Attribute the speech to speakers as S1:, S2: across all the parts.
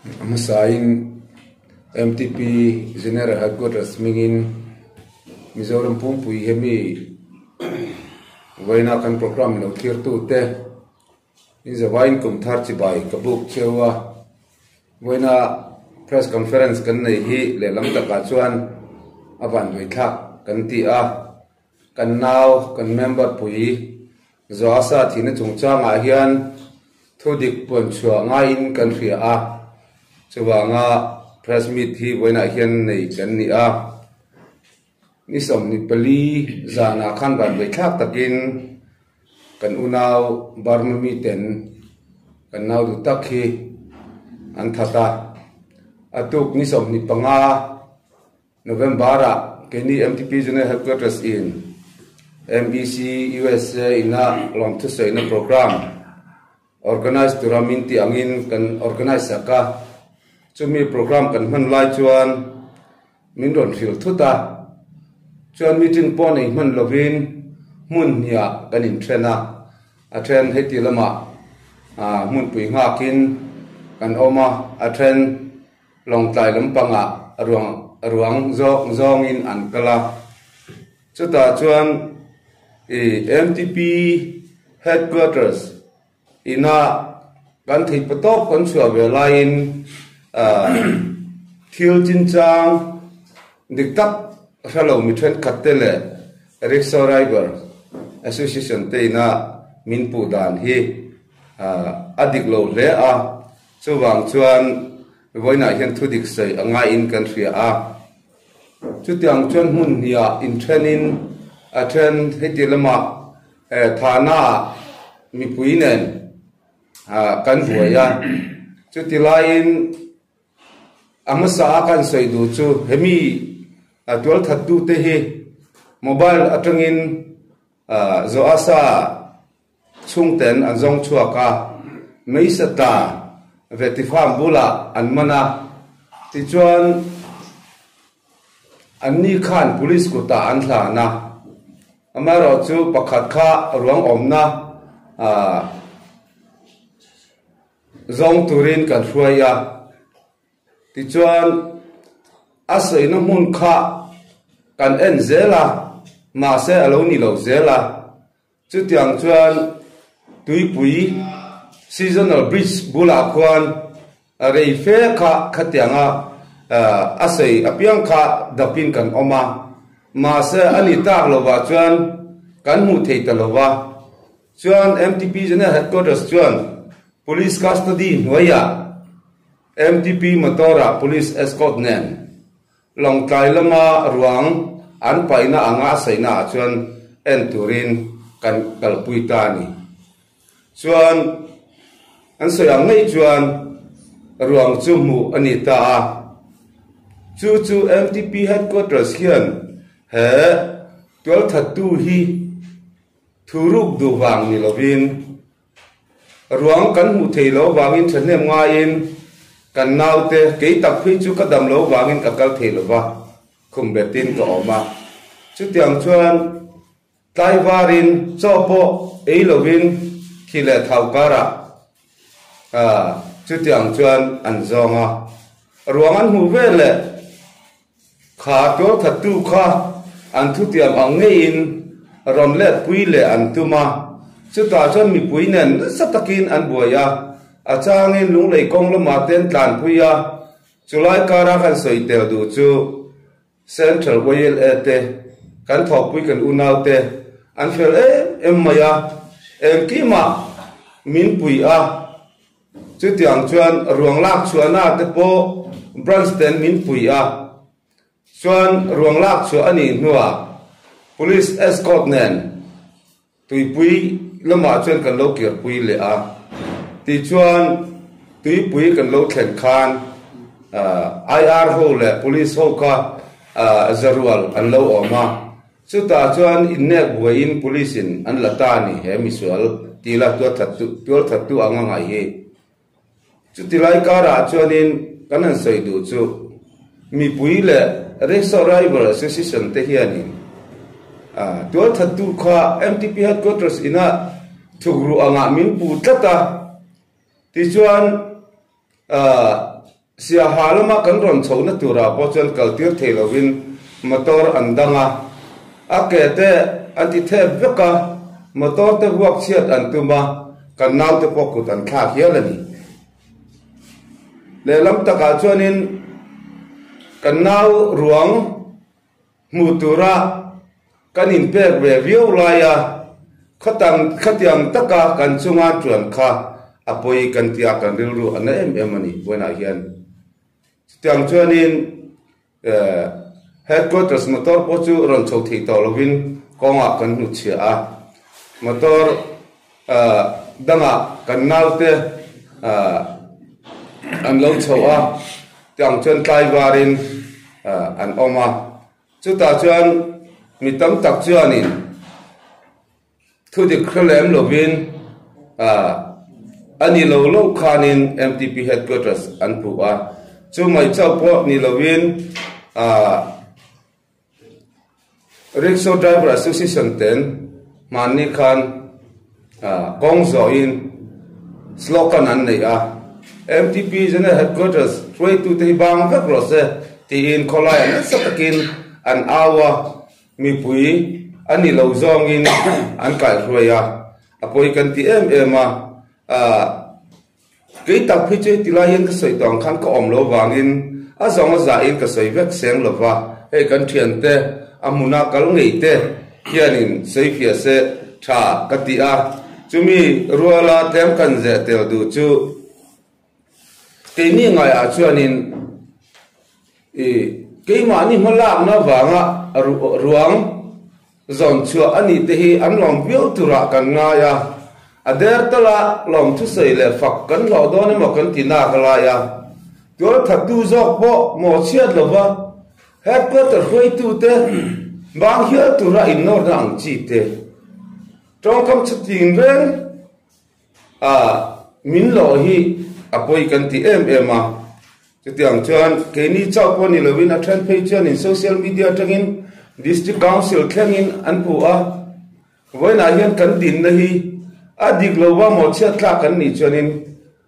S1: A hmasain MTP General Headquarters hmingin Mizoram pumpui hemi vawiina kan programme lo thlirtute Inzavain kum thar chibai ka buk cheu a, vawiina press conference kan nei hi lehlam takah chuan a vanduaithlak kan ti a, kan nau kan member pui Joasa thihna chungchangah hian thu dik puan chhuah ngaiin kan hria a, chuvanga press meet hi vawiinah hian nei kan ni a. Ni 24 zanah khan vanvaithlak takin kan unau Burma miten kan nau duh tak hi an that a, a tuk ni 25 November-ah keini MTP General Headquarters in MEC USA ina lawmthusawiina program organize tura min tih angin kan organize sak a, chumi program kan hman lai chuan min rawn hrilh thut a, chuan meeting pawh nei hman lovin hmun hniah kan inthen a, a then heti lamah hmunpui nghakin kan awm a, a then Lawngtlai lampangah ruang ruang zawng zawngin an kal a, chutah chuan ih MTP headquarters ina kan theih pa tawp kan chhuah ve laiin ah thil chinchang dik tak hre lo mi thenkhat te leh rickshaw driver association te ina min puh dan hi ah a dik lo hle a. Chuvang chuan vawiinah hian thu dik sawi a ngaiin kan hria a. Chutiang chuan hmun hniah inthenin a then heti lamah thana mipui nen kan buai a. Chuti laiin a hmasa a kan sawi duh chu hemi tualthattute hi mobile atangin Joasa Chhungten an zawng chhuak a, Meisa tla ve ti farm bulah an man a, tichuan anni khan police kutah an hlan a, amaherawhchu pakhat kha ruang awmna zawng turin kan hruai a, tichuan a sawina hmun kha kan en zel a, mahse a lo ni lo zel a. Chutiang chuan Tuipui Seasonal Bridge bulah khuan rei fe kha khatianga a sei apiang kha dapin kan awm a, mahse a ni tak lovah chuan kan hmuh thei ta lova. Chuan MTP General Headquarters chuan Police Custody hnuaiah MTP motor-ah Police Escort nen Lawngtlai lama ruang an paihna anga a saihna ah chuan en turin kan kalpui ta a ni. Chuan an sawi ang ngei chuan ruang chu hmuh a ni ta a. Chu chu MTP Headquarters hian he tualthattu hi thuruk duh vang ni lovin, Ruang kan hmuh thei lo vangin thahnem ngaiin kan naute kei tak phei chu ka dam lo vangin ka kal thei lo va, khum betin ka awm a. Chutiang chuan tlaivarin chaw pawh ei lovin thi leh thau karah chutiang chuan an zawng a. Ruang an hmuh veleh Kha tualthattu kha an thutiam ang ngeiin rawn letpui leh an tum a, chutah chuan mipui nen nasa takin an buai a, a changin lunglei kawng lamah te an tlanpui a, chulai kara kan sawi tel duh chu Central YLA te, kan thawkpui kan unau te an fel em em mai a, engkimah min pui a. Chutiang chuan ruang lak chhuahna te pawh branch ten min pui a, chuan ruang lak chhuah a nih hnuah police escort nen tuipui lamah chuan kan lo kirpui leh a, tichuan tuipui kan lo thlen khan IR ho leh police ho kha zarual an lo awm a. Chutah chuan innek buaiin police in an la ta a ni he misual tih la tual thattu ang a ngaih hi. Chuti lai karah chuanin kan han sawi duh chu mipui leh Rickshaw Driver Association te hianin tual thattu kha MTP Headquarters ina thukru angah min pu tlat a, tichuan. Siaha lama kan rawn chhohna turah pawh chuan kaltir thei lovin motor an dang a, a ke te an ti thep vek a, motor te vuak chhiat an tum a, kan naute pawh kut an thlak hial a ni. Lehlam takah chuanin kan nau ruang hmuh tura kan inpek ve viau laia khawtang khatiang taka kan chunga tuan kha a pawi kan tia kan rilru a na em em a ni vawiinah hian. Chutiang chuanin headquarters motor pawh chu rawn chho thei tawh lovin kawngah kan hnutchhiah a, motor dangah kan naute an lo chho a, tiang chuan tlaivarin an awm a. Chutah chuan mi tam tak chuanin thudik hre lem lovin a ni lo lo khanin MTP headquarters an puh a, chu mai chauh pawh ni lovin Rickshaw Driver Association ten hmanni khan kawng zawhin slogan an nei a, MTP General Headquarters hruaitute hi bang vek rawh se tiin khawlaiah nasa takin an au a, mipui a ni lo zawngin an kaihhruai a, a pawi kan ti em em a. Kei tak phei chu heti lai hian ka sawi tawh ang khan ka awm lo vangin a zawng a zahin ka sawi vek seng lo va, hei kan thiante a hmuna kal ngei te hianin sawi fiah se tha ka ti a, chumi ruala tlem kan zeh tel duh chu keini ngaiah chuanin i keimahni hmalakna vanga ruang Zawn chhuah a nih te hi an lawm viau turah kan ngai a, a der tala lawm thusawi leh fak kan hlawh dawn emaw kan ti nak a lai a, tual thattu zawk pawh maw chhiat lova headquarter hruaitute bang hial tura innawrna ang chi te tawngkam chhutin reng a min lawh hi a pawi kan ti em em a. Chutiang chuan keini chauh pawh ni lovin a then phei chuanin social media atangin District Council thlengin an puh a, vawiinah hian kan dinna hi a dik lo va mawhchhiat tlak kan nih chuanin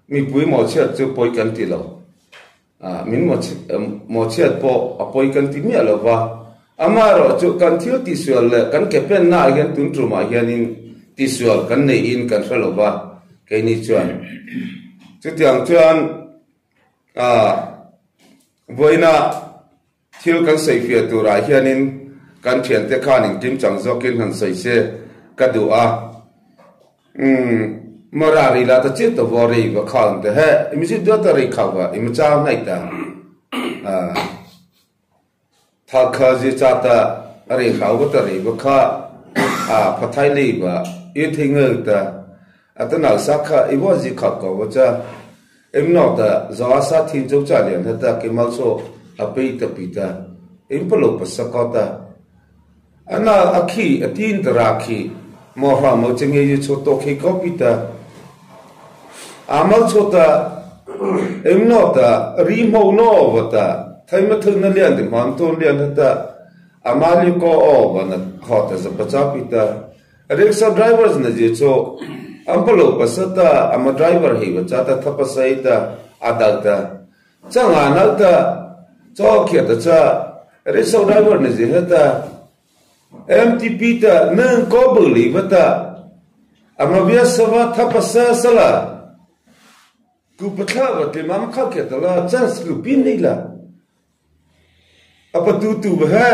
S1: mipui mawhchhiat chu pawi kan ti lo. Min mawhchhiat pawh a pawi kan ti miah lo va, amaherawh chu kan thil tihsual leh kan ke pennaah hian tun tumah hianin tihsual kan neihin kan hre lo va keini chuan. Chutiang chuan A vawiina thil kan sawi fiah turah hianin kan thiante khan engkim chang zawkin han sawi se ka duh a. Umm mara ri la ta chit ta vaw rei va khal ang te he imi zit duat ta rei khau va imi chau hnai ta. A tha kha zi cha ta rei khau va ta rei va kha a phathai lei va i thei ngel ta a ta nal sa kha i vaw zi khau ko va cha em no ta zo a sa thin cho cha lian ha ta ke mal cho a pei ta pi ta em pa lo pa sa ko ta ana a khi a tin ta ra khi mo hra mo che nge yu cho to khi ko pi ta a mal cho ta em no ta ri mo no va ta thai ma thung na lian ti man ton lian ha ta amali ko o va na kho ta za pa cha pi ta rickshaw drivers na je cho am pa lo pa sa ta ama driver hi va cha ta thapa sai ta adal ta changa nal ta cho khia ta cha rickshaw driver na je ha ta MTP ta nang ko bu li va ta ama bia sava thapa sa sala ku pathla va te mam kha khia ta la chance lu pin nei la a patu tu ba he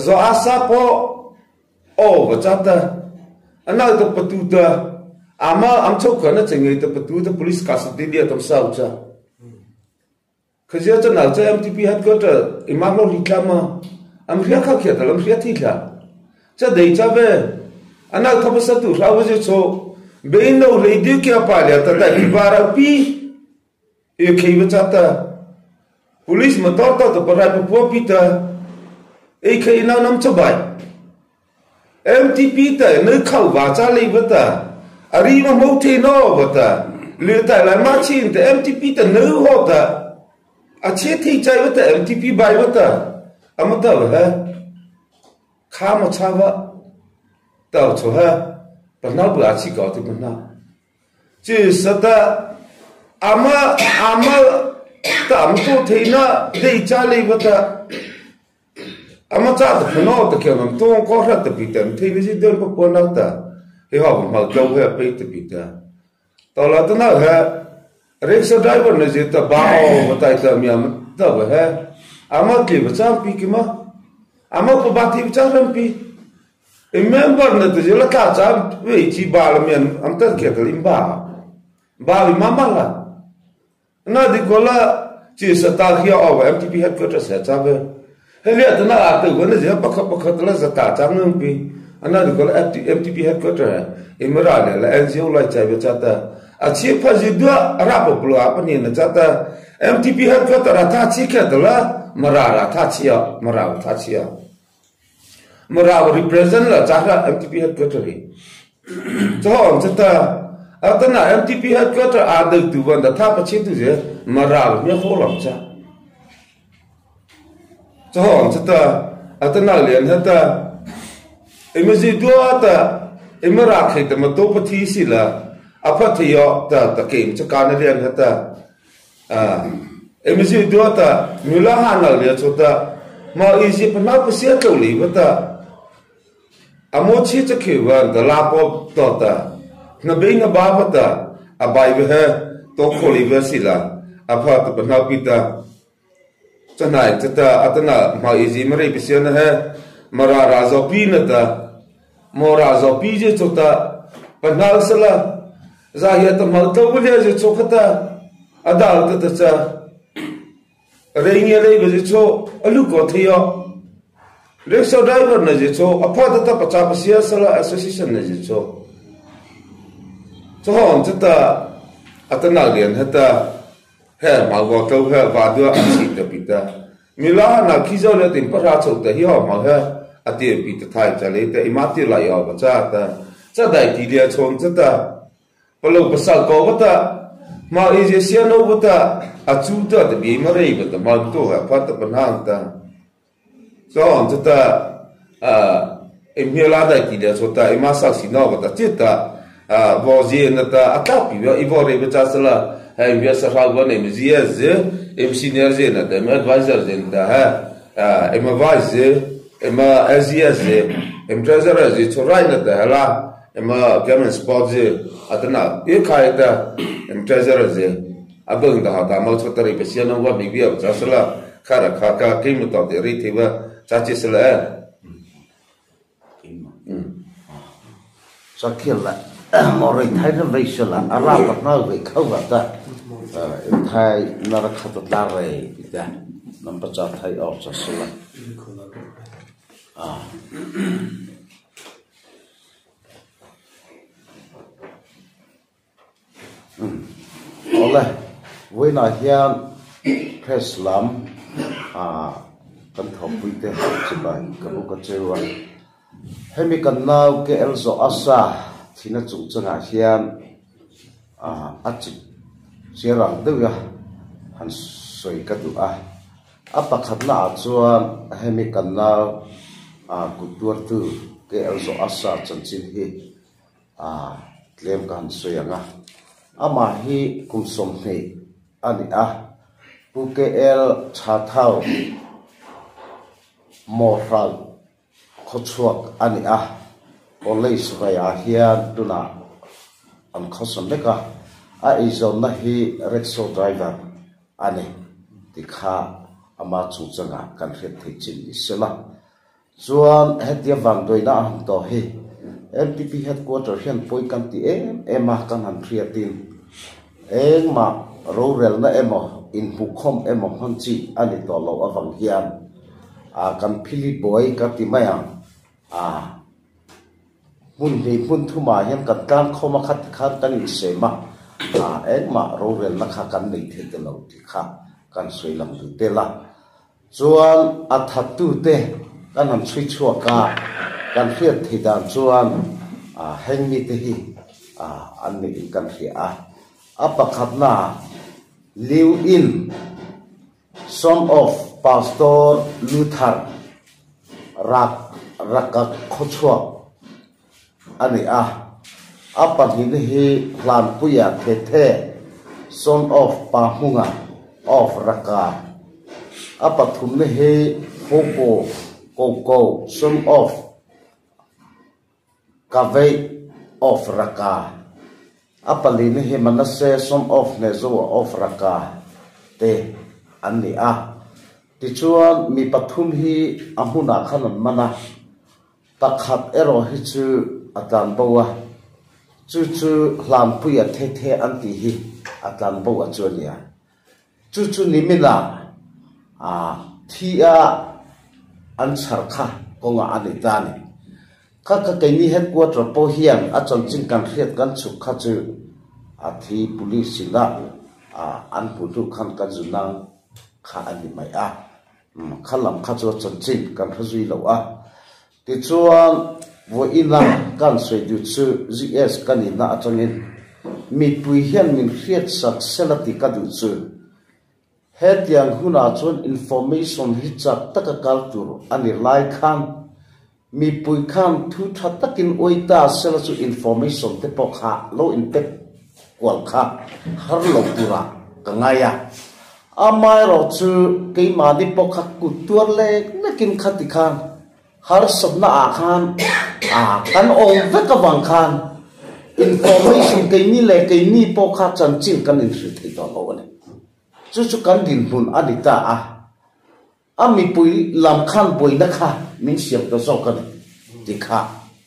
S1: zo asa po o va cha ta anal ta patu ta ama am chok ka na chengei ta patu ta police custody dia tam sa ucha khazia cha nal cha MTP headquarter imam lo li tla ma am ria kha khia ta lam ria thi thla cha dei cha ve anal tha sa tu ra wa je cho be no le di kya pa le ta ta ki bara pi e khei wa cha ta police motor ta ta parai pa pu pi ta e khei na nam cha bai MTP ta ne khau wa cha le wa ta ari ma mo the no wa ta le ta la ma chin ta MTP ta ne ho ta a che thi chai wa ta MTP bai wa ta ama ta wa ha kha ma cha wa ta cho ha pa na bu a chi ko ti pa na chi sa ta ama ama Ta ama to theina dei cha lei ba ta ama cha ta phano ta kya ngam tong ko ra ta pi ta thei bi den pa pon ta he ha ma tlo he pe ta pi ta to la ta na he rickshaw driver ne je ta ba o ba tai ta mi am ta ba he ama ki ba cha pi ki ma ama ko ba ti cha ram pi member ne te je la ta cha we chi ba la mi am ta ke ta lim ba ba li ma ma la na di ko la chi sa ta khia o MTP headquarters sa cha be he le ta na a te go ne je pakha pakha ta la za ta cha ngam pi ana di ko la MTP headquarters imra ne la NGO la cha be cha ta a chi pha ji dua ra bo plo a pa ni na cha ta MTP headquarters ra tha chi kha ta la mara ra tha chi ya mara tha chi ya mara represent la cha ra MTP headquarters ri cho on cha ta atana MTP headquarters a de tu ban da tha pa chi tu je mara me kho lam cha cho on cha ta atana lian ha ta emaji dua ta emara khai ta ma to pa thi si la a pha thi yo ta ta kem cha ka na lian ha ta a emaji dua ta mula ha na le cho ta ma i ji pa na pa sia to li ba ta amo chi cha khe wa da la po to ta na be na ba ba ta a bai be he to kho li be si la a pha ta pa na pi ta cha nai cha ta atana ma i ji ma re pi sia na he mara ra zo pi na ta mo ra zo pi je cho ta pa na sa la za ya ta ma to bu le je cho kha ta a da ta ta cha re nge le be je cho alu ko thi yo rickshaw driver na je cho a pha ta ta pa cha pa sia sa la association na je cho cho hon cha ta atana lian ha ta he ma go to he ba dua a chi ta pi ta mi la na khi zo le tin pa ra chou ta hi ho ma he a ti pi ta thai cha le ta ima ti la yo ba cha ta cha dai ti lia chon cha ta pa lo pa sa ko ba ta ma i je sia no ba ta a chu ta ta bi ma rei ba ta ma to ha pa ta pa na ta so on cha ta a em mi la dai ti lia cho ta ima sa si no ba ta chi ta a bo ji na ta a ta pi yo i bo re ba cha sa la he mi sa ra ba ne mi ji ye em senior je na ta em advisor je ta ha em advisor em SGS je em treasurer je chorai na ta la em government sport je atana e khai ta em treasurer je abang da ta ma chotari pe sia no wa mi bi cha sa la kha ra kha ka ki mu to te ri thi ba cha chi sa la
S2: sa khil la mo rei thai na vei sa la ara pa na vei khau ba ta thai na ra kha ta la rei ta nam pa cha thai or cha sa la a ole voi na hian press lam a kan thopui te chibai ka bu ka chewa hemi kan nau ke el zo asa thina chung changa hian a achi cherang deuh han soi ka du a a pakhat na chuan hemi kan nau a kutur tu ke el zo asa chanchin hi a tlem kan soyanga ama hi kumsom hei ani a pu ke el cha thau moral khochuak ani a college vaya hian tuna an khosom leka a izon na hi rickshaw driver ani tikha ama chungchanga kan hret thei chin ni sela chuan hetia wang doina ang to hi MTP headquarter hian poi kan ti em ema kan han thriatin eng ma rorel na emo in hukhom emo han chi ani to lo awang hian a kan phili boy ka ti maya a mun ni mun thuma hian kan tlang khoma khat khan kan in sema a eng ma rorel na kha kan nei the te lo ti kha kan soi lam tu te la chuan a thattu te kan han chui chhuaka kan hriat thei dan chuan a heng mi te hi a an ni in kan hria a a pakhat na liu in son of Pastor Luther rak raka khochua ani a a pahnih hi hlan puia the the son of Pahmunga of Raka. A pathumna hi Koko Koko son of Kavei of Raka. A palina hi Manasseh son of Nezoa of Raka te an ni a. Tichuan mi pathum hi a hmunah khan an man a, pakhat erawh hi chu a tlan bo a, chu chu Hlanpuia the the an tih hi a tlan bo a chu a nia. Chu chu niminah a thi a an chhar kha kawngah a ni ta a ni. Kha kha keini headquarter pawh hian a chanchin kan hriat kan chhuk kha chu a thi police inah an hmuh hnu khan kan zu nang kha a ni mai a. Kha lam kha chu a chanchin kan hre zui lo a. Tichuan vawiina kan sawi duh chu GS ka nihna atangin mipui hian min hriat sak sela tih ka duh chu. Hetiang hunah chuan information hi chak taka kal tur a ni lai khan mipui khan thu tha takin uai ta sela chu information te pawh kha lo inpek kual kha har lo turah ka ngai a. Amaherawh chu keimahni pawh kha kut tuar lek lekin khati khan harsatna ah khan kan awm vek avang khan information keini leh keini pawh kha chanchin kan inhrilh thei tawh lo a ni. Chu chu kan dinhmun a ni ta a, a mipui lam khan buaina kha min siam ta zawk a ni tih kha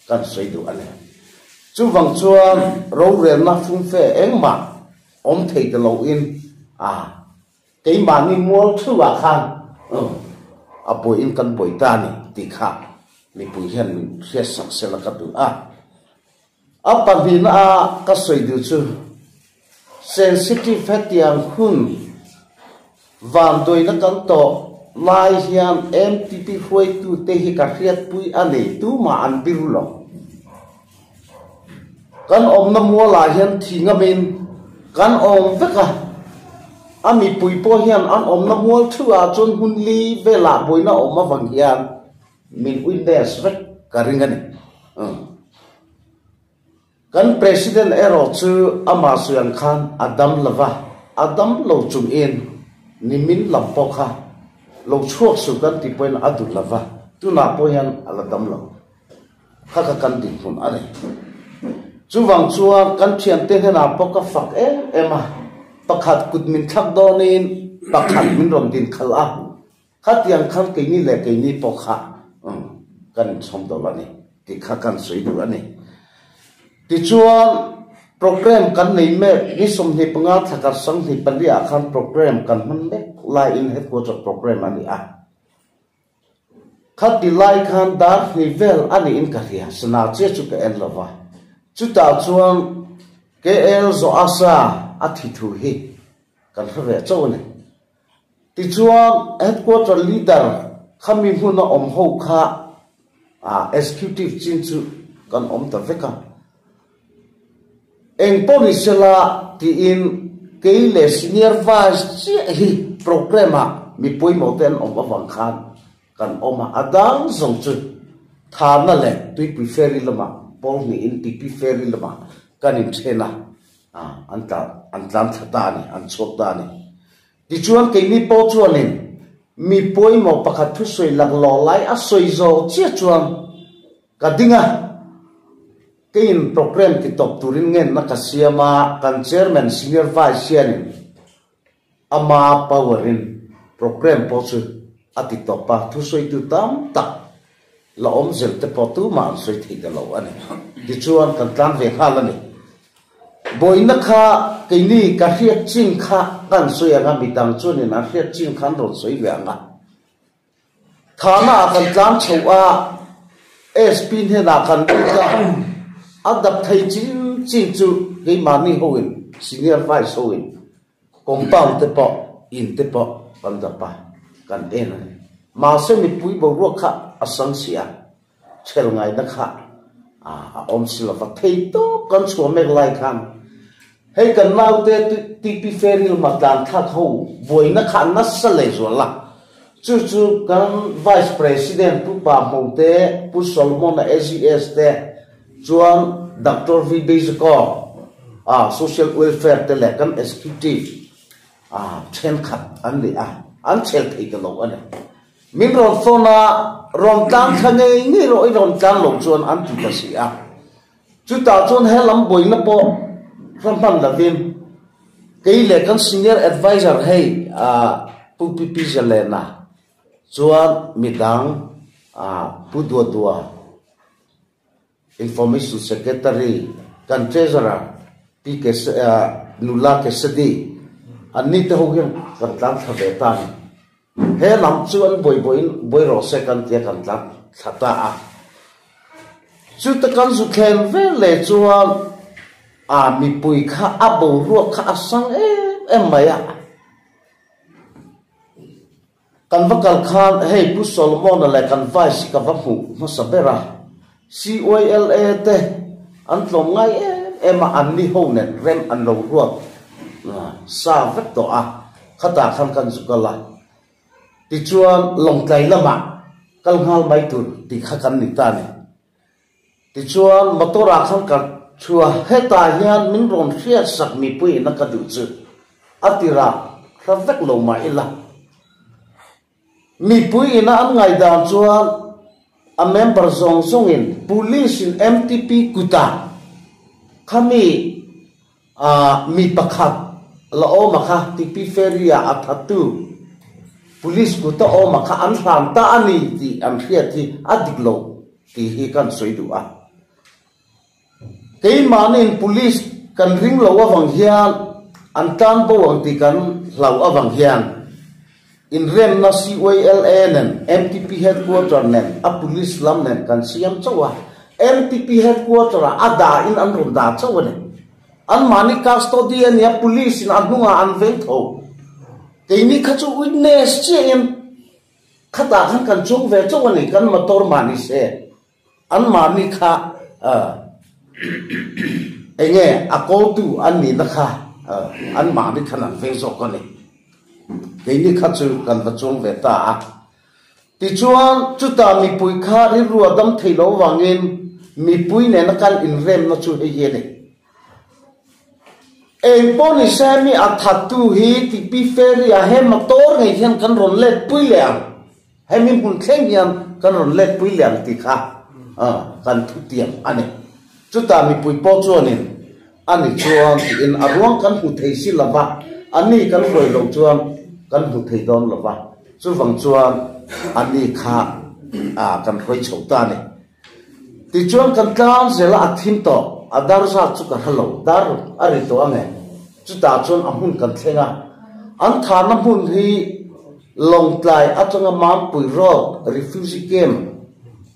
S2: kan sawi duh a ni. Chuvang chuan rorelna fumfe engmah awm thei ta loin a keimahni mual theuhah khan a buaiin kan buai ta a ni tih kha mipui hian min hriatsak sela ka duh a. A pahnihna a ka sawi duh chu sensitive hetiang hun vanduaina kan tawh lai hian MTP hruaitute hi ka hriatpui a nei tumah an biru lo. Kan awmna mualah hian thi ngamin kan awm vek a, a mipui pawh hian an awmna mual thuah chuan hun li velah buaina awm avang hian Min witness vek ka ring a ni. Kan President erawh chu amah suiang khan a dam lo va, a dam lo chungin nimin lam pawh kha lo chhuak suh kan tih pawhin a duh lo va, tunah pawh hian a la dam lo. Kha kha kan dinhmun a ni. Chuvang chuan kan thiante hnenah pawh ka fak em em a, pakhat kut min thlak dawnin pakhat min rawn dinkhalh a, Khatiang khan keini leh keini pawh kha kan inchhawm dawlh a ni tih kha kan sawi duh a ni. Tichuan, program kan nei mek, ni 25 thla kar 24 ah khan program kan hman mek laiin headquarter program a ni a. Khati lai khan dar hnih vel a niin ka hria, sana chiah chu ka en lo va. Chutah chuan KL Zawhasa a thi thu hi kan hre ve chauh a ni. Tichuan, Headquarter Leader khami hmuna awm ho kha Executive chin chu kan awm ta vek a. Eng pawh ni sela tiin kei leh Senior Vice chiah hi programme ah mi pawimawh te an awm avang khan kan awm a. A dang zawng chu Thana leh Tuipui Ferry lamah pawl hnihin Tipi Ferry lamah kan inthen a, an tlan thla ta a ni, an chhuak ta a ni. Tichuan keini pawh chuanin mi pawimawh pakhat thusawi laklawh lai a sawi zawh chiah chuan ka ding a, keiin programme ti tawp turin ngenna ka siam a, kan Chairman Senior Vice hianin ama power-in programme pawh chu a ti tawp a, thusawitu tam tak la awm zel te pawh tumah an sawi thei ta lo a ni. Tichuan kan tlan ve nghal a ni. Buaina kha keini ka hriat chin kha kan sawi ang a, midang chuanin an hriat chin kha an rawn sawi ve ang a. Thana ah kan tlan chho a, SP hnenah kan lut a, a dap thei chin chin chu keimahni hoin, senior vice hoin, compound te pawh, in te pawh kan dap a, kan en a ni. Mahse mipui boruak kha a sang si a. Chhel ngaina kha a awm si lova, thei tawp kan chhuah mek lai khan hei kan naute TP Feril ma tlan thlak ho buaina kha nasa leh zual a, chu chu kan Vice President Pu Pa Hmo te, Pu Solomon-a AGS te chuan Doctor V Beizakaw a Social Welfare te leh kan Executive. Thenkhat an ni a, an chhel thei ta lo a ni. Min rawn phone a, rawn tlang thla ngei ngei rawh i rawn tlang lo chuan an ti ta si a. Chutah chuan he lam buaina pawh hra hman lovin kei leh kan senior adviser hei Pu Pi Pi Zalena chuan midang Pu Dua Dua, Information Secretary kan Treasurer Pi Nula Kesadi an ni te ho hian kan tlang thla ve ta a ni. He lam chu an buai buaiin buai rawh se kan tia kan tlang thla ta a. Chuta kan zu thlen vel leh chuan a mipui kha a boruak kha a sang em em mai a. Kan va kal khan hei Pu Solomon-a leh kan Vice hi ka va hmuh hmasa ber a, CYLA te an tlawm ngai em em a, an ni ho nen rem an lo ruat sa vek tawh a, khatah khan kan zu kal a, tichuan Lawngtlai lamah kal nghal mai tur tih kha kan ni ta a ni. Tichuan motor ah khan ka thu a, hetah hian min rawn hriatsak mipui ina ka duh chu a tirah hla vek lo mah ila. Mipui ina an ngaihdan chuan a member zawng zawngin police in MTP kutah khami Mi pakhat la awm a kha Tipi Ferry ah a thattu Police kut a awm a kha an hlan ta a ni tih an hriat hi a dik lo tih hi kan sawi duh a. Keimahniin Police kan ring lo avang hian an tan bo ang tih kan hlau avang hian inremna CYLA nen MTP Headquarter nen a Police lam nen kan siam chauh a, MTP Headquarter ah a dah in an rawn dah chauh a ni. Anmahni custody a nia Police in a hnungah an veng tho. Keini kha chu witness chiahin khatah khan kan chung ve chauh a ni, kan motor mahni se. Anmahni kha eng nge a kawltu an nihna kha anmahni khan an veng zawk a ni. Keini kha chu kan va chuang ve ta a. Tichuan, chutah mipui kha rilru a dam thei lo vangin mipui nena kan inremna chu hei hi a ni. Eng pawh ni se mi a thattu hi Tipi Ferry-a he motor ngei hian kan rawn let pui leh ang. Hemi hmun thleng hian kan rawn let pui leh ang tih kha kan thutiam a ni. Chutah mipui pawh chuanin a ni chuan tiin a ruang kan hmu thei si lo va, a ni kan hruai loh chuan kan hmu thei dawn lo va, chuvang chuan a ni kha kan hruai chho ta a ni. Tichuan kan tlang zel a, a thim tawh, a dar zat chu ka hre lo, dar a ri tawh ang e. Chutah chuan a hmun kan thleng a, an thahna hmun hi Lawngtlai atanga Mampui Road Refugee Camp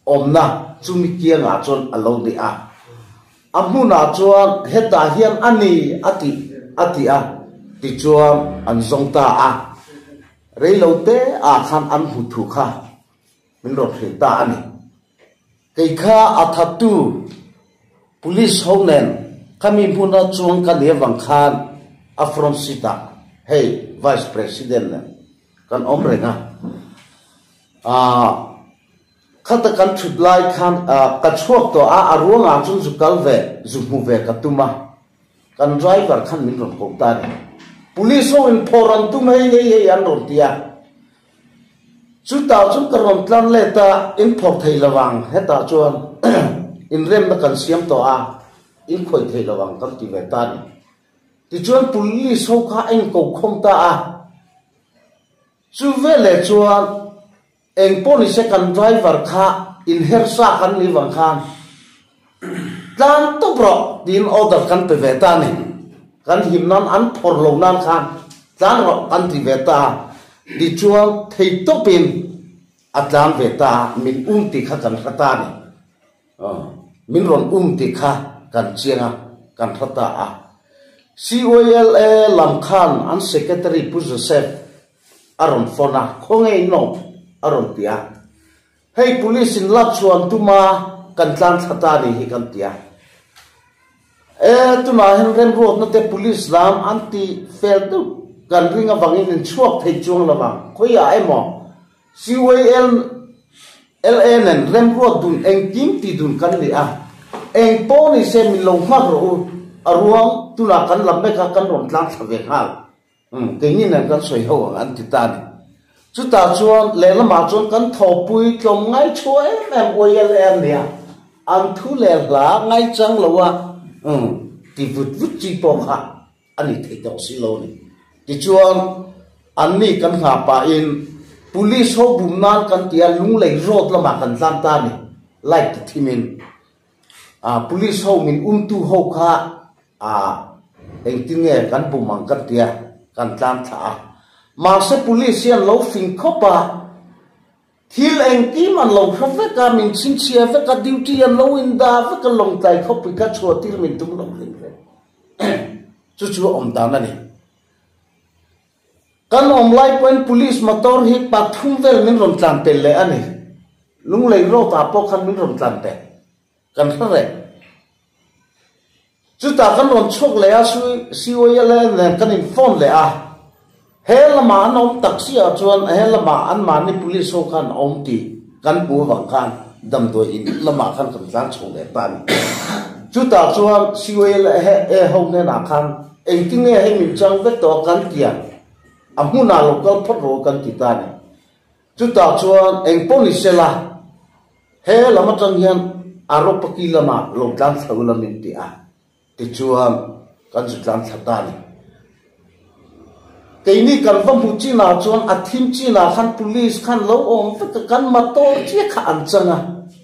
S2: awmna chumi kiangah chuan a lo ni a. A hmunah chuan hetah hian a ni a ti a ti a, tichuan an zawng ta a. Reilote ah khan an hmu thu kha min rawn hrilh ta a ni. Kei kha a thattu Police ho nen khami hmuna chuang ka ni avang khan a front seat ah hei Vice President nen kan awm reng a. Aah khata kan thut lai khan ka chhuak tawh a, a ruangah chuan zu kal ve, zu hmu ve ka tum a. Kan driver khan min rawn ko ta a ni. Police ho in phawrh an tum hei hei hei an rawn ti a. Chutah chuan ka rawn tlan let a, in phawrh thei lo ang, hetah chuan inremna kan siam tawh a, in khawih thei lo ang kan ti ve ta a ni. Tichuan police ho kha a inko khawm ta a, chu veleh chuan eng pawh ni se kan driver kha inher sa kan nih vang khan tlan tawp rawh tiin order kan pe ve ta a ni. Kan him nan an phawrh lo nan khan tlan rawh kan ti ve ta a, tichuan thei tawpin a tlan ve ta a, min um tih kha kan hre ta a ni. Min rawn um tih kha kan chiang a, kan hre ta a. CYLA lam khan an Secretary Pu Joseph a rawn phone a, khawnge in awm? a rawn ti a. Hei police in lak chhuan tuma kan tlan thla ta ni hi kan ti a. E tunah hian remruatna te police lam an ti fel deuh kan ring avangin in chhuak thei chuang lo vang. Khawiah emaw CYLA nen remruat dun engkim ti dun kan ni a. Eng pawh ni se min lo nghak rawh u, a ruang tunah kan la mek a kan rawn tlang thla ve nghal. Umm, keini nen kan sawi ho ang an ti ta a ni. Chutah chuan lehlamah chuan kan thawhpui tlawm ngai chhuah em em YLA an nia, an thu leh hla ngaichang lo a, umm, ti vut vut chi pawh kha a ni thei tawh si lo a ni. Tichuan, anni kan nghah pahin Police ho bum nan kan ti a, Lunglei road lamah kan tlan ta a ni, light ti thimin. Ah, Police ho min umtu ho kha ah, engtin nge kan bum ang kan tia, kan tlan thlah a. Mahse Police hian lo fing khawp a, thil engkim an lo hre vek a, min chhinchhia vek a, duty an lo indah vek a, lawngtlai khawpui kha chhuah tir min tum lo hrim hrim. Chu chu a awm dan a ni. Kan awm lai pawhin Police motor hi pathum vel min rawn tlan pel leh a ni. Lunglei road ah pawh khan min rawn tlan pel. Kan hre reng. Chutah kan rawn chhuak leh a, COLA nen kan in phone leh a. He lamah an awm tak si ah chuan he lamah anmahni police ho khan awm tih kan hmu avang khan damdawi in lamah khan kan tlan chho leh ta a ni. Chutah chuan COLA ho hnenah khan engtin nge hei min chang vek tawh a kan ti a, a hmunah lo kal phawt rawh kan ti ta a ni. Chutah chuan eng pawh ni sela, he lam atang hian Aropaki lamah lo tlan thla ula min ti a, tichuan kan zu tlan thla ta a ni. Keini kan va hmuh chinah chuan a thim chinah khan police khan lo awm vek a, kan motor chiah kha an chang a,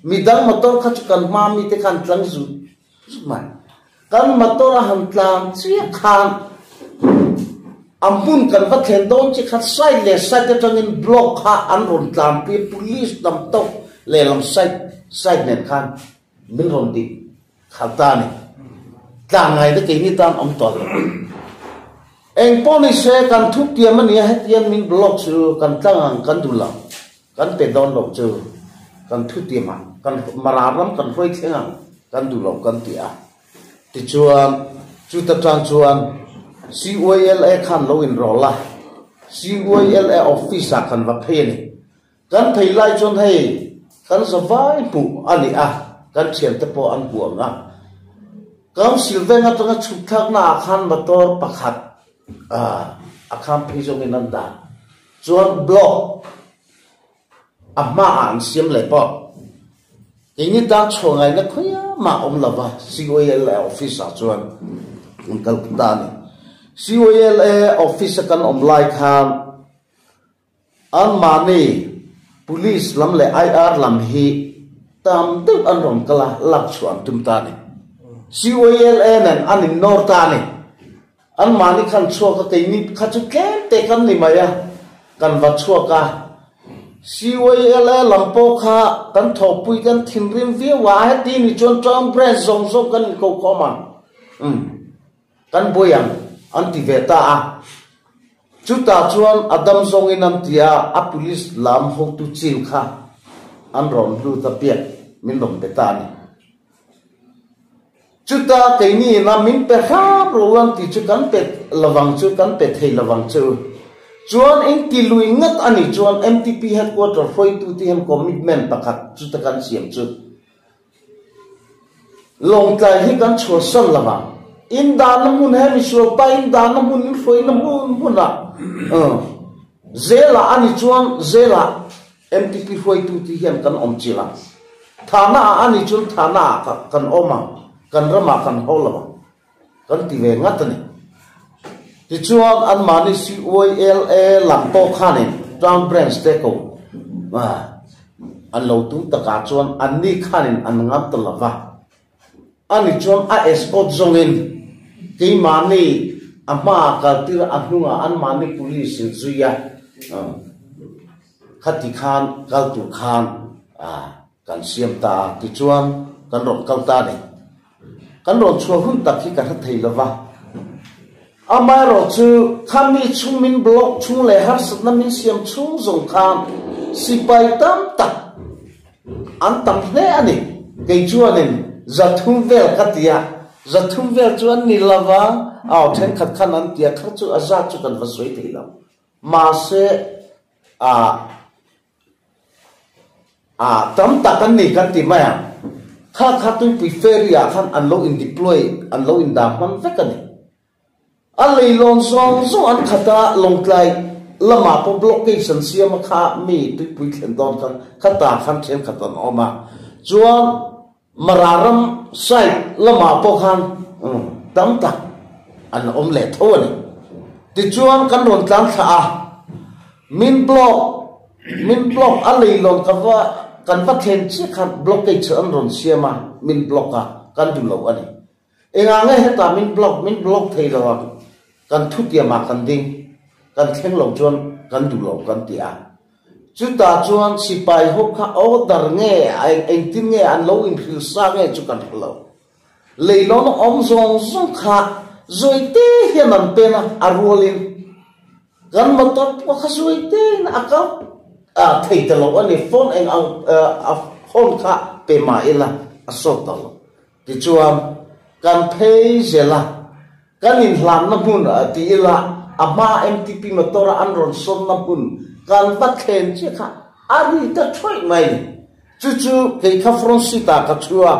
S2: midang motor kha chu kan hma mite khan tlang zut zut mai. Kan motor a han tlan chiah khan a hmun kan va thlen dawn chiah khan side leh side atangin block kha an rawn tlanpui a, police lam tawk lehlam side side nen khan min rawn dik khalh ta a ni. Tlan ngai te keini tan awm tawh lo. Eng pawh ni se kan thu tiam a nia hetiang min block chu kan tlang ang kan duh lo. Kan pe dawn loh chu kan thu ti mah, kan Mara ram kan hruai thleng ang kan duh loh kan ti a. Tichuan chuta tang chuan CYLA khan lo inrawl a, CYLA office ah kan va phei a ni. Kan phei lai chuan hei kan zavai hmuh a ni a, kan thiante pawh an hmu ang a. Council veng atanga chhuk thlakna ah khan motor pakhat a kham phei zawngin an dah. Chuan block a hmaah an siam leh pawh keini tan chhuah ngaihna khawiah mah awm lova COLA office ah chuan an kal ta a ni. COLA office a kan awm lai khan anmahni police lam leh IR lam hi tam deuh an rawn kal a, lak chhuah an tum ta a ni. COLA nen an innawr ta a ni. Anmahni khan chhuak a, keini kha chu tlem te kan ni mai a, kan va chhuak a. CYLA lam pawh kha kan thawhpui kan thinrim viau a, heti ni chuan town branch zawng zawng kan inko khawm ang, umm, kan buai ang an ti ve ta a. Chutah chuan a dam zawngin an ti a, a police lam hotu chin kha an rawn lut a piak min rawn be ta a ni. Chuta keini ina min pe hrap lo an tih chu kan pe lovang chu, kan pe thei lovang chu. Chuan eng ti lui ngat a nih chuan MTP headquarter hruaitute hian commitment pakhat chuta kan siam chu Lawngtlai hi kan chhuahsan lovang. In dahna hmun he misual pa in dahna hmun in hruaina hmun hmunah zelah a nih chuan zelah MTP hruaitute hian kan awm chilh ang. Thahna ah a nih chuan thahna ah kan awm ang, kan ramah kan haw lo ang kan ti ve ngat a ni. Tichuan anmahni CYLA lam pawh khanin Town Branch te ko an lo tum takah chuan anni khanin an ngam ta lo va. Ani chuan a escort zawngin keimahni a hmaah kaltir a hnungah anmahni police in zui a. Khati khan kal tur khan kan siam ta a, tichuan kan rawn kal ta a ni. Kan rawn chhuah hun tak hi ka hre thei lo va. Amaherawh chu khami chhung min block chhung leh harsatna min siam chhung zawng khan sipai tam tak an tam hle a ni. Kei chuanin zathum vel ka ti a, zathum vel chu an ni lo va, aw thenkhat khan an ti a, kha chu a zat chu kan va sawi thei lo. Mahse, a a tam tak an ni kan ti mai ang. Kha kha tuipui ferry ah khan an lo in deploy, an lo in dah hman vek a ni. A leilawn zawng zawng an khat a, Lawngtlai lamah pawh blockage an siam a kha mi tuipui thlen dawn khan khatah khan thenkhat an awm a, chuan Mara ram side lamah pawh khan tam tak an awm leh tho a ni. Tichuan kan rawn tlang thlah a, min block min block a leilawn ka va kan va thlen chiah khan blockage an rawn siam a, min block a, kan duh lo a ni. Engah nge hetah min block min block thei lo ang, kan thutiamah kan ding, kan thleng lo chuan kan duh lo kan ti a. Chutah chuan sipai ho kha order nge engtin nge an lo inhril sa nge chu kan hre lo. Leilawn awm zawng zawng kha zawi te hian an pen a, a rualin kan motor pawh kha zawi tein a kal thei ta lo a ni, phone eng ang a phone kha pe mah ila a sawt ta lo. Tichuan, kan phei zel a, kan inhlanna hmun ti ila a hma MTP motor a an rawn sawnna hmun kan va thlen chiah kha a ri ta thuaih mai ni. Chu chu kei kha front seat ah ka thu a,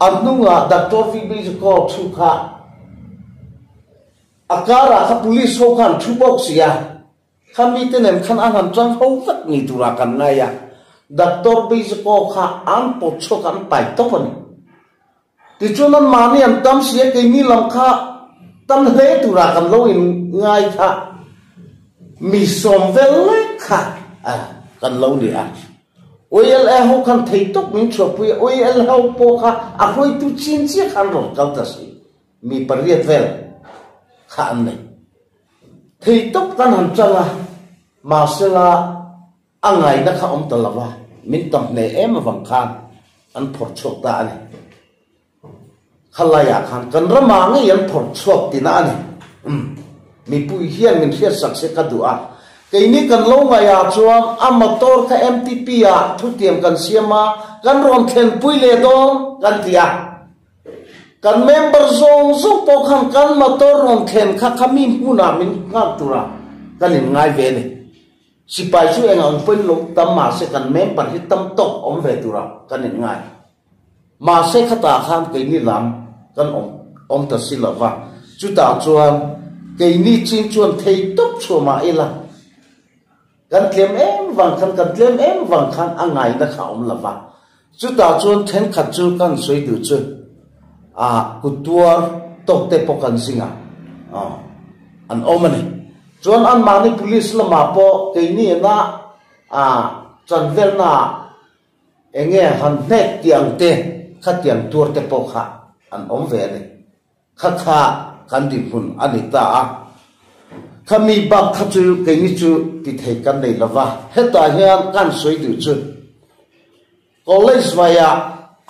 S2: a hnungah Doctor VB Jacob thu kha a karah kha police ho khan thu bawk si a, Kha mite nen khan an han chang ho vek ni turah kan ngai a, Doctor Beizako kha an pawt chhuak an pai tawp a ni. Tichuan an mahni an tam si a, keini lam kha tam hle turah kan lo in ngai kha mi sawm vel lek kha kan lo ni a. OLA ho khan thei tawp min chhuahpui a, OLA ho pawh kha a hruaitu chin chiah khan rawn kal ta si, mi pariat vel kha an nei. Thei tawp kan han chang a, mahsela a ngaihna kha awm ta lo va, min tam hle em avang khan an phawrh chhuak ta a ni. Khalaiah khan kan ramah ngei an phawrh chhuak tina a ni. Umm, mipui hian min hriatsak se ka duh a, keini kan lo ngaihah chuan a motor kha MTP ah thutiam kan siam a, kan rawn thlenpui leh dawn kan ti a. Kan member zawng zawng pawh khan kan motor rawn thlen kha kha mi hmunah min nghak tura kan in ngai ve a ni. Sipai chu eng ang pawhin lo tam mahse kan member hi tam tawk awm ve tura kan in ngai. Mahse khatah khan keini lam kan awm awm ta si lo va, chutah chuan keini chin chuan thei tawp chhuah mah ila Kan tlem em vang khan, kan tlem em vang khan a ngaina kha a awm lo va. Chutah chuan thenkhat chu kan sawi duh chu a kut tuar tawk te pawh kan zing a, an awm a ni. Chuan anmahni police lamah pawh keini ina a chanvelnaah eng nge han hnek tih ang te, khatiang tuar te pawh kha an awm ve a ni. Kha kha kan dinhmun a ni ta a, kha mi bak kha chu keini chu ti thei kan nei lo va, hetah hian kan sawi duh chu college vaiah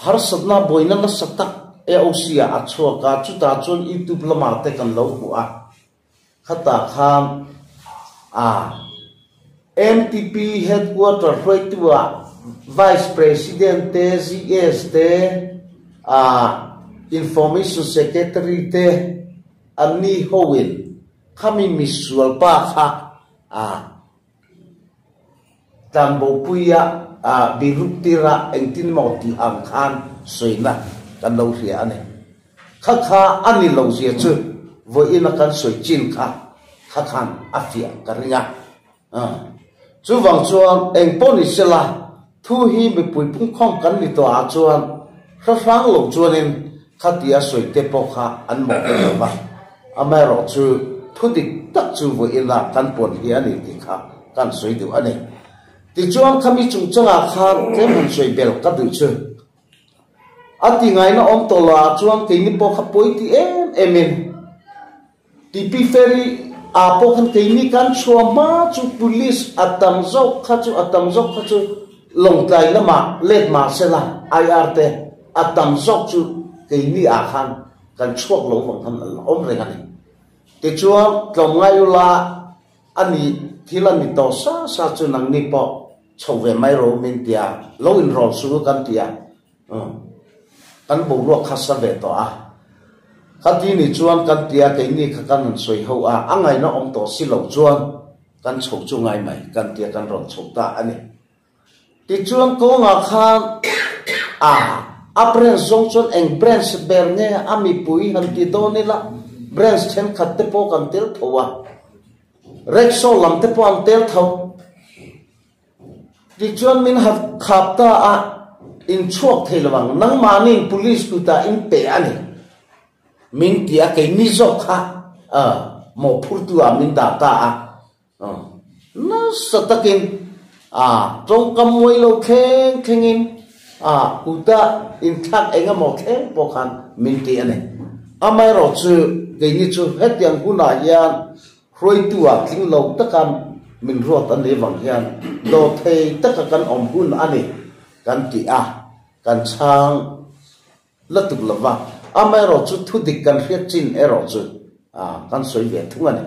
S2: harsatna buaina nasa tak AOC ah a chhuak a, chutah chuan YouTube lamah te kan lo hmu a, khatah khan a MTP headquarter hruaitu ah Vice President te, GS te, a Information Secretary te an ni ho in khami misual pa kha a tlanbopui a a biruk tir a engtin maw tih ang khan sawina kan lo hria a ni. Kha kha a ni lo zia chu vawiin a kan sawi chin kha kha khan a fiah ka ring a. Chuvang chuan eng pawh ni sela thu hi mipui pungkhawm kan ni tawh ah chuan hra hrang lo chuanin khatia sawi te pawh kha an mawh ve lo va. Amaherawh chu thu dik tak chu vawiin ah kan puan hi a ni tih kha kan sawi duh a ni. Tichuan khami chungchangah khan tlem han sawi bel ka duh chu. A ti ngaina awm tawh lo ah chuan keini pawh kha pawi ti em em in TP Ferry ah pawh khan keini kan chhuah hma chu police a tam zawk kha chu a tam zawk kha chu Lawngtlai lamah let mah sela IR te a tam zawk chu keini ah khan kan chhuak lo vang khan an la awm reng a ni. Tichuan tlawmngai ula a ni thil a ni tawh sa sa chu nangni pawh Chho ve mai ro min ti a, lo inrawl su kan ti a, kan boruak kha sa ve tawh a. Khati ni chuan kan ti a, keini kha kan rawn sawi ho a, a ngaihna awm tawh si lo chuan kan chho chu ngai mai kan ti a, kan rawn chho ta a ni. Tichuan kawngah khan a, a branch zawng chuan eng branch ber nge a mipui han ti dawn ila? Branch thenkhat te pawh kan tel tho a, Rickshaw lam te pawh an tel tho. Tichuan min hat khap ta a, in chhuak thei lo ang, nangmahniin police kutah in pe a ni. Min ti a, keini zawk kha mawhphurtu ah min dah ta a. Nasa takin a tawngkam muai lo thleng thlengin a kuta inthlak eng emaw thleng pawh khan min ti a ni. Amaherawh chu keini chu hetiang hunah hian hruaitu ah tling lo taka min ruat a nih vang hian dawhthei taka kan awm hun a ni kan ti a, kan chhang La tuk lo va, amaherawh chu thu dik kan hriat chin erawh chu kan sawi ve thung a ni.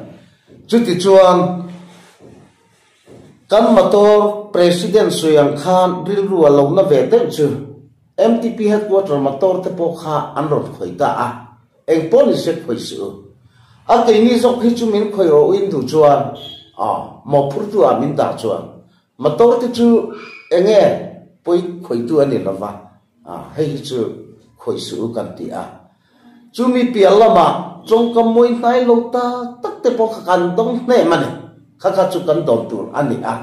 S2: Chutichuan, kan motor President sawi ang khan rilru a lo na ve deuh chu MTP Headquarter motor te pawh kha an rawn khawih ta a, eng pawh ni se khawih suh u. A keini zawk hi chu min khawih rawh u in duh chuan mawhphurtu ah min dah chuan motor te chu enge pawi khawihtu a ni lo va. A, hei hi chu khawih suh u kan ti a. Chumi piah lamah tawngkam mawi hnai lo tak tak te pawh kha kan dawng hnem a ni. Kha kha chu kan dawn tur a ni a.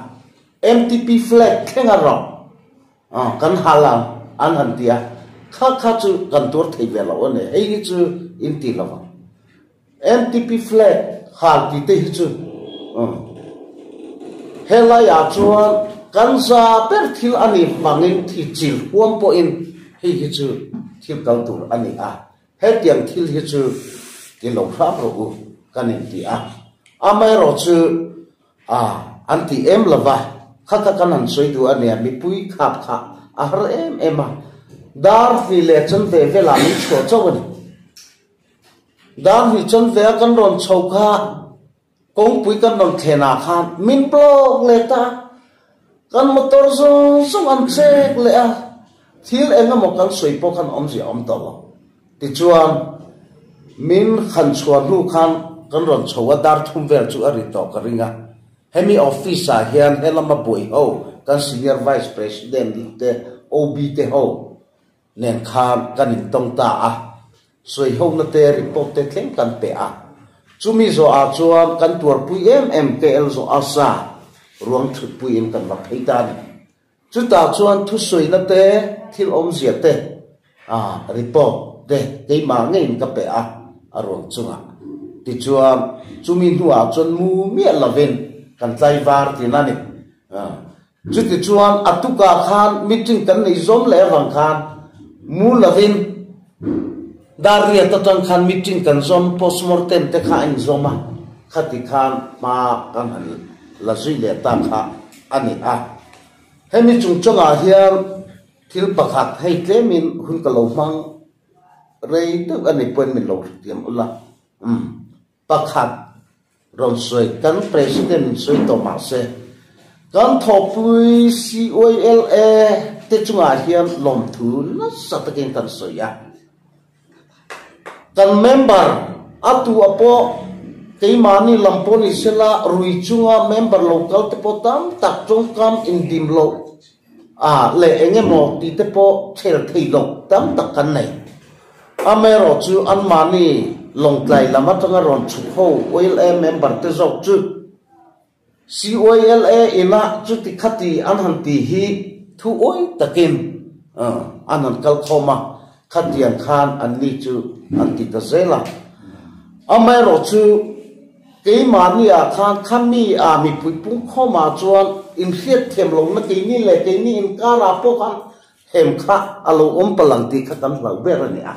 S2: MTP flag thleng a rawh a, kan hal ang an han ti a. Kha kha chu kan tuar thei ve lo a ni. Hei hi chu in ti lo ang. MTP flag hal ti te hi chu helai ah chuan kan za ber thil a ni hmangin thi chil huam pawhin hei hi chu thil kal tur a ni a, hetiang thil hi chu ti lo hram rawh u kan inti a, amaherawh chu a an ti em lova kha kha kan han sawi duh a nia mipui khap kha a har em em a, dar hnih leh chanve velah min chhuah chauh a ni. Dar hnih chuan ve a kan rawn chho kha kawngpui kan rawn thlen ah khan min block leh ta a, kan motor zawng zawng an chek leh a, thil eng emaw kan sawi pawh khan awmzia a awm tawh lo. Tichuan min han chhuah hnu khan kan rawn chho a, dar thum vel chu a ri tawh ka ring a, hemi office ah hian helama buai ho kan senior vice president te OB te ho nen khan kan intawng ta a, sawihona te report te thleng kan pe a. Chumi zawh ah chuan kan tuarpui em em KL zawh a sa ruang thutpuiin kan va phei ta a ni. Chutah chuan thusawina te, thil awmzia te, a report te keimah ngeiin ka pe a, a ruang chungah. Tichuan chumi hnuah chuan mu miah lovin kan tlaivar tin a ni. Chutichuan a tukah khan meeting kan nei zawm leh avang khan mu lovin dar riat atang khan meeting kan zawm, postmortem te kha a inzawm a, khati khan hma kan han la zui leh ta kha a ni a. Hemi chungchangah hian thil pakhat hei tlemin hun ka lo hmang rei deuh a ni pawhin min lo hrethiam ula, umm. Pakhat rawn sawi kan President in sawi tawh mah se, kan thawhpui CYLA te chungah hian lawmthu nasa takin kan sawi a. Kan member a tu a pawh keimahni lam pawh ni sela rui chunga member lo kal te pawh tam tak tawngkam indim loh a leh eng emaw tih te pawh chhel thei loh tam tak kan nei. Amaherawh chu anmahni Lawngtlai lam atanga rawn chhuk ho YLA member te zawk chu CYLA ina chuti khati an han ti hi thu awi takin an han kal khawm a, khatiang khan anni chu an ti ta zel a. Amaherawh chu keimahni ah khan khami ah mipui pungkhawm ah chuan inhriatthiam lohna keini leh keini inkarah pawh khan Hem kha a lo awm palang tih kha kan hlauh ber a ni a.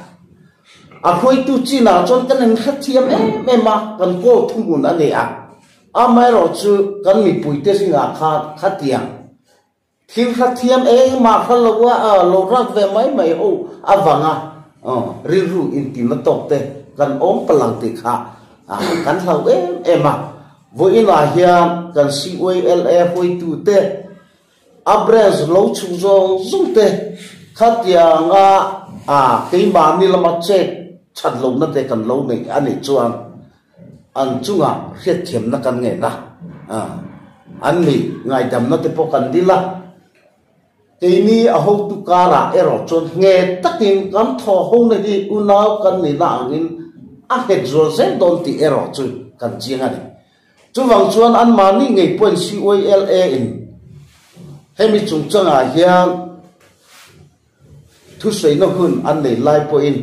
S2: A hruaitu chinah chuan kan inhrethiam em em a, kan kawl thuhmun a ni a. Amaherawh chu kan mipuite zingah khan khatiang thil hrethiam engmah hre lo a, lo rak ve mai mai ho avanga rilru intina tawk te kan awm palang tih kha kan hlauh em em a. Vawiinah hian kan CYLA hruaitute A branch lo chhuk zawng zawng te khatianga a keimahni lama chet that lohna te kan lo neih a nih chuan an chungah hriatthiamna kan ngen a, an nih ngaidamna te pawh kan dil a. Keini a hotu karah erawh chuan nge takin kan thaw hona hi unau kan nihna angin a nghet zual zel dawn tih erawh chu kan chiang a ni. Chuvang chuan anmahni ngei pawhin CYLA in hemi chungchangah hian Thusawiina hun an nei lai pawhin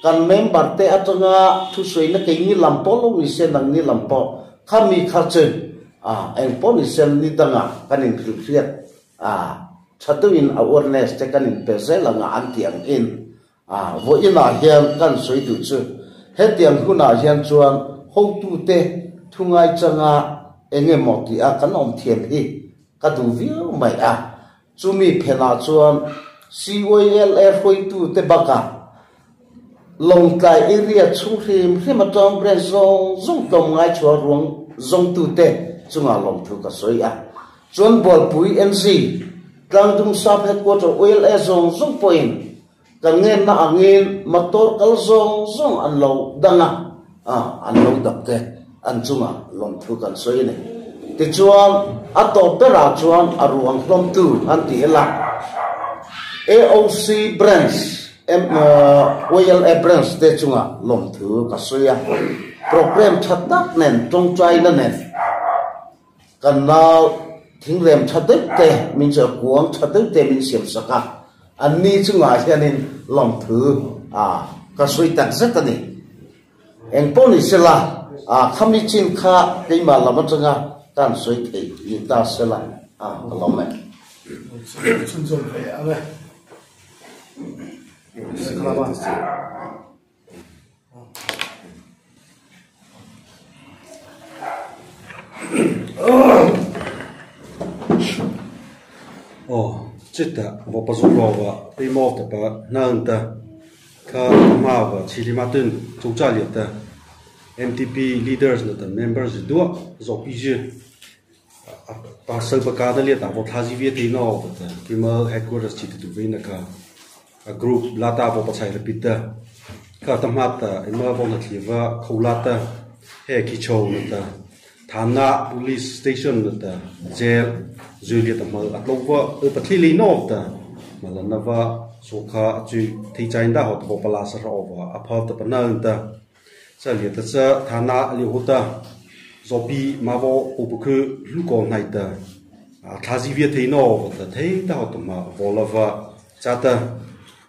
S2: kan member te atanga thusawiina keini lam pawh lo ni se nangni lam pawh kha mi kha chu a eng pawh ni se ni dangah kan inhrilhriat a tha deuhin awareness te kan inpe zel anga an tih ang in a vawiinah hian kan sawi duh chu hetiang hunah hian chuan hotute thu ngaichanga eng emaw tih a kan awm thiam hi ka duh viau mai a. Chumi phenah chuan CYLA hruaitute bakah Lawngtlai area chhung hrim hrim atang branch zawng zawng tlawmngai chhuah ruang zawngtute chungah lawmthu ka sawi a. Chuan Bualpui NZ, Tlangdung Sub Headquarter YLA zawng zawng pawhin kan ngenna angin motor kal zawng zawng an lo dang a, an lo dap te an chungah lawmthu kan sawi a ni. Tichuan, a tawp berah chuan a ruang hlawmtu an ti ila, AOC Branch, YLA Branch te chungah lawmthu ka sawi a. Programme tha tak nen, tawngtaina nen kan nau thingrem tha deuh te min chu kuang tha deuh te min siam sak a, anni chungah hianin lawmthu ka sawi tak zet a ni. Eng pawh ni sela, a khami chin kha keimah lam atanga kan sawi thei ni ta sela, a ka lawm e.
S3: Chhunzawm ve ang e.
S1: Aw, chutah vawpa zawk lova pawimawh taka hnawn ta kha hma va chhilima ten chawcha lian ta M_T_P leaders na tan members duah zawk pi zir pa sal pa ka na lian ta vawk thla zi ve thei no ta kima headquarters chi te tu ve na ka a group la ta vawk pa chai rapid ta kha ta hma ta ema vawk na thli va kho la ta he khi chho na ta Thana police station na ta jail zui lian ta hmal a tlo va e pathli li no ta mala na va so kha chu thei chain da ho ta pala sa ro va a phal ta panal ta cha lia ta cha thana li ho ta zopi ma vo pu pu khu lu ko nai ta a thla ji vi thei no ta thei ta ho ta ma vo la va cha ta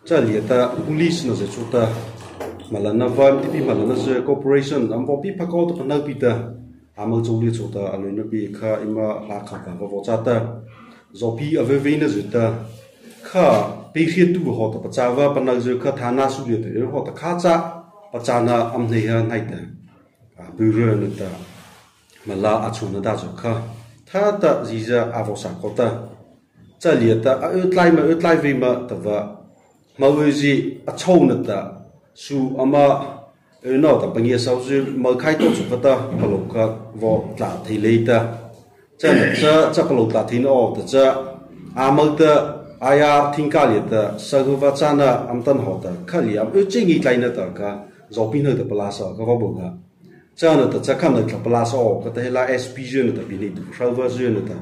S1: cha lia ta police na ze chu ta malana va MTP malana ze corporation am vo pi pha ko ta panal pi ta amal chu li chu ta alui na pi kha ima hla kha ka va vo cha ta zopi ave ve na zu ta kha pe hriat tu ho ta pacha va panal zu kha thana su li te ho ta kha cha pacha na am nei ha nai ta a bu re na ta mala a chu na da chu kha tha ta ji za a vo sa ko ta cha lia ta a ư tlai ma ư tlai ve ma ta va ma ư ji a chho na ta su ama ư no ta pangia sau zu ma khai to chu ka ta palo ka vo tla thei lei ta cha na cha cha palo tla thin o ta cha amal ta aya thingka li ta saguwa cha na am tan ho ta khali am ư chingi tlai na ta ka zo pi na ta pala sa ka vo bo ka cha na ta cha kham na tla pala sa o ka ta hela SP je na ta bi ni tu hrawa je na ta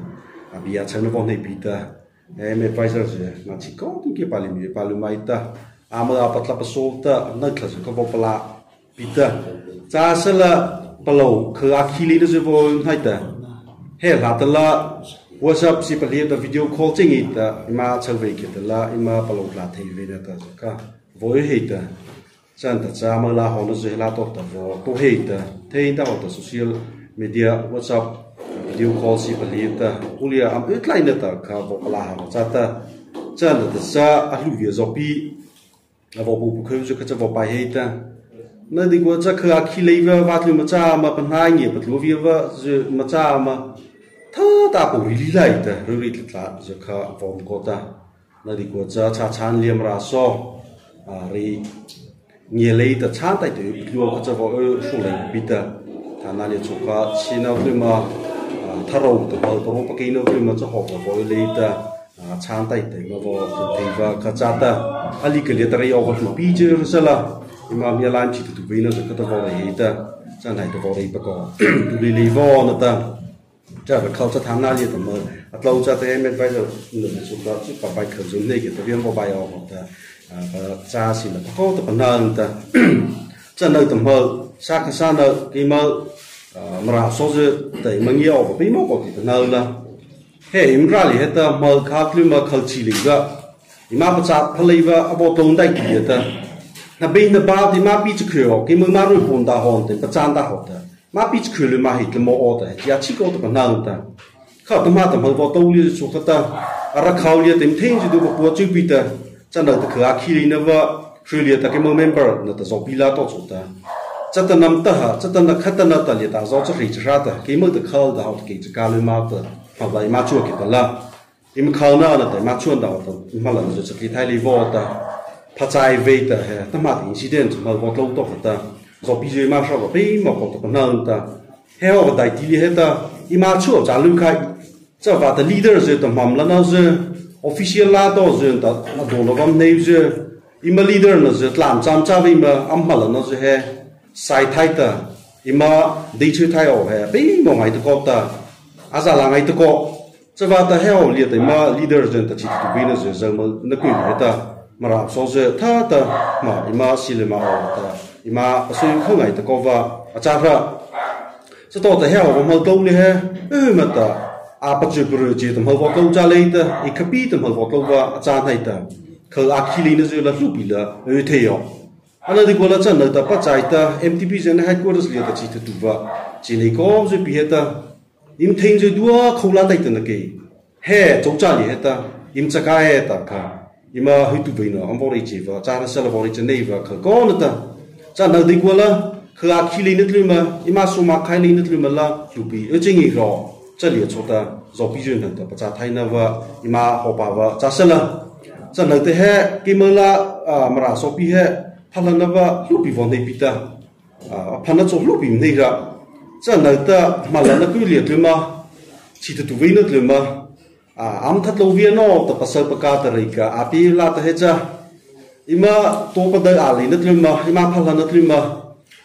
S1: a bi ya chang na vo nei pi ta em advisor je na chi ko tin ke pali mi palu mai ta amal a patla pa sol ta na tla ka vo pala pi ta cha sala palo kha khili na je vo nai ta he la ta la WhatsApp si pali ta video call chingi ta ima chalve ke ta la ima palo la thei ve na ta ka voi hei ta chan ta cha ma la ho na je la to ta vo to hei ta thei ta ho ta social media WhatsApp video call si pali ta kulia am tlai na ta kha vo la ha cha ta chan ta cha a hlu ve zo pi a vo bu bu kheu ju kha cha vo pai hei ta na di ko cha kha khi lei va va tlu ma cha ma pa nai nge pa tlu vi va ju ma cha ma tha ta ko ri lai ta ri ri tla ju kha vom ko ta na di ko cha cha chan liam ra so a ri nge lei ta chan tai tu tlu ka cha vo shu lei bi ta tha na le chu ka chi na tlu ma tha ro ta ba pa pa ke no tlu ma cha ho vo lei ta chan tai te ma vo te va ka cha ta ali ke le ta ri o ko pi je ru sa la ima mi lan chi tu vi na ka ta vo lei ta cha nai ta vo lei pa ko tu li li vo na ta cha ba khau cha tham na li ta ma a tlo cha te em advisor nu chu ka chu pa bai khau zum nei ke ta viam vo bai o ta pa cha si la pa ko ta pa na ta
S4: Chân nơi tầm mơ sa khá sa nợ cái mơ mà ra số giờ để mà nhiều và bị mất có thì nợ là hệ im ra li hết ta mơ khá lưu mà khẩu chỉ lý ra ima pa cha phalei wa abo tong dai ki ta na be na ba ti ma pi chu khyo ki ma ru pon da hon te pa chan da ho ta ma pi chu khyo ma hi ke mo o ta ya chi ko ta na ta kha ta ma ta ma bo to li chu kha ta ara khaw li tem theng ju du ko chu pi ta chan da kha khi li na wa khri li ta ke mo member na ta zo pi la to chu ta cha ta nam ta ha cha ta na kha ta na ta li ta zo cha ri cha ta ke mo ta khal da ho ke cha ka lu ma ta ha ba ma chu ke ta la im khao na na te ma chuan da ta ma la zo chakli thai li vo ta pha chai ve ta he ta ma incident ma vo tlo to ta zo pi je ma sha ba pe ma ko ta na ta he ho dai ti li he ta i ma chu cha lu khai cha wa ta leader je ta mam la na je official la to je ta na do lo gam nei je i ma leader na je tlam cham cha ve ma am ma la na je he sai thai ta i ma dei chu thai o he pe mo ngai ta ko ta a za la ngai ta ko 这把他还好列的嘛，leader 人他其实都为了是人们那规矩的，嘛啦，说是他的嘛，伊嘛是了嘛哦的，伊嘛所以可爱的搞法啊，咋个？这到的还好我们都厉害，么的，阿不就不如接的么我都家里的，一可比的么我都话咋那的，可阿基里那就了路比了，太哟。阿那的过了真的的不在的 ，MTP 人还过的是列的其实都话，这里个是别的。im theng je dua khola dai tan ke he chaucha li heta im chaka he ta kha ima hui tu veina am bori che wa cha na sala bori che nei wa kha ko na ta cha na di ko la kha khili na tlu ma ima su ma khai li na tlu ma la lu bi e ching ro cha li cho ta zo pi jun ta pa cha thai na wa ima ho pa wa cha sala cha na te he ki ma la mara so pi he phala na wa lu bi von nei pi ta phala na cho lu bi nei ra cha na ta ma la na ku li tlu ma chi tu vi na tlu ma am that lo vi no ta pasal pa ka ta ri ka a pi la ta he cha ima to pa da a li na tlu ma ima phala na tlu ma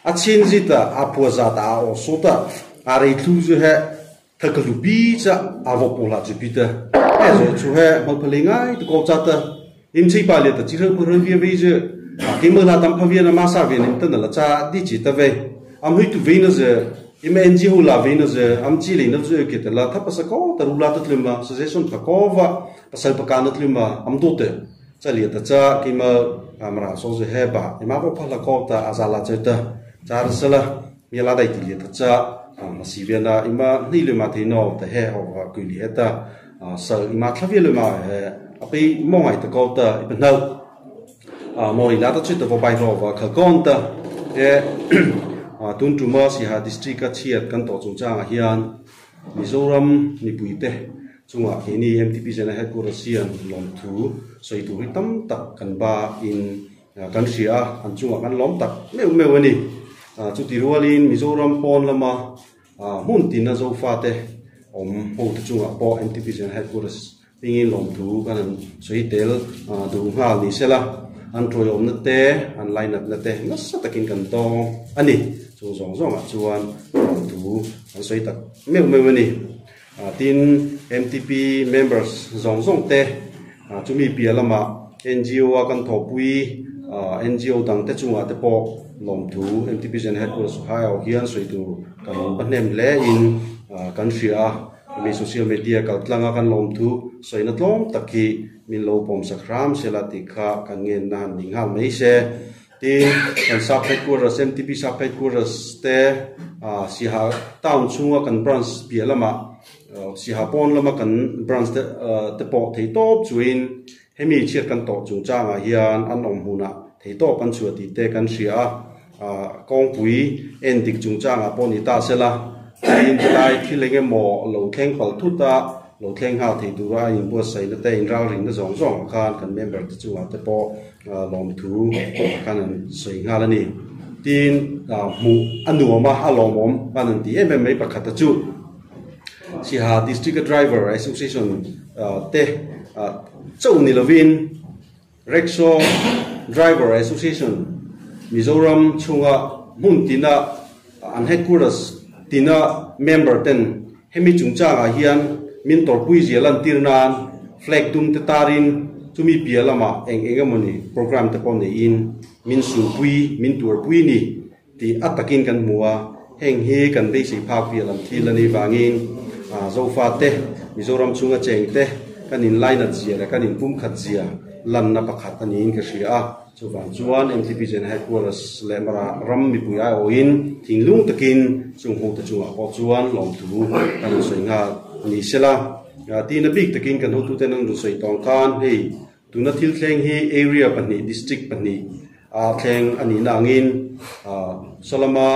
S4: a chin ji ta a pu za ta o so ta a ri thu ju he tha ka lu bi cha a vo po la ji pi ta he zo chu he ma phali ngai tu ko cha ta im chi pa le ta chi ro ro vi vi ju ki ma la tam pha vi na ma sa vi nim ta na la cha di chi ta ve am hui tu vi na je im NGO la vi na je am chi le na je ke ta la tha pa sa ko ta ru la ta tlu ma suggestion pa ko wa pasal pa ka na tlu ma am do te cha li ta cha ki ma amra so je he ba ima bo pha la ko ta aza la che ta cha ra sa la mi la dai ti li ta cha ma si ve na ima ni le ma the no ta he ho wa ku li ta sa ima tha vi le ma he a pe mo ngai ta ko ta i na mo ri la ta chu ta vo bai ro wa kha kon ta e tun tu ma si ha district ka chiat kan to chung chang hian Mizoram ni puite chunga ni MTP general headquarters sian lom thu soi tu hi tam tak kan ba in kan ria an chunga kan lom tak meu meu ani chu ti rualin Mizoram pon lama mun tin na zo fa te om ho tu chunga po MTP general headquarters pingin lom thu kan soi tel du nga ni sela an troyom na te an line up na te na sa takin kan to ani chu zong zong a chuan lom thu an soi tak meu meu ani tin MTP members zong zong te chumi pia lama NGO a kan thopui NGO dang te chunga te po lom thu MTP general headquarters hai au hian soi tu kan panem le in kan ria mi social media kal tlanga kan lom thu soi na tlom takhi min lo pom sakram sela ti kha kan ngen na ning hal mai se tin kan sub headquarters MTP sub headquarters te si ha town chunga kan branch pia lama si ha pon lama kan branch te po thei top chuin hemi chiat kan to chung changa hian an om huna thei top an chu ti te kan ria kong pui en dik chung changa pon ni ta sela tin lai thilenge mo lo thleng phal thuta lo thleng ha thei tura in bo sai na te in ral ring na zong zong khan kan member te chunga te po lom thu kan an soi nga la ni tin mu anuama alomom kan an ti em em mai pakhat chu si ha district driver association te chau ni lovin rickshaw driver association Mizoram chunga mun tina an headquarters tina member ten hemi chungcha ga hian min tor pui zelan tirnan flag dum te tarin chumi pia lama eng engamoni program te pon in min su pui min tur pui ni tih a takin kan hmu a, heng hi kan beisei phak piah lam thil a nih vangin Zofa te, Mizoram chhunga cheng te kan inlainat zia leh kan inpumkhat zia lanna pakhat a niin ka hria a. Chuvang chuan MTP General Headquarters leh Mara ram mipui aiawhin thinlung takin chung hote chungah pawh chuan lawmthu kan rawn sawi nghal a ni sela. Tina bik takin kan hotuten an rawn sawi tawng khan hei Tuna thil thleng hi area pahnih, district pahnih ah thleng a nihna angin sawlama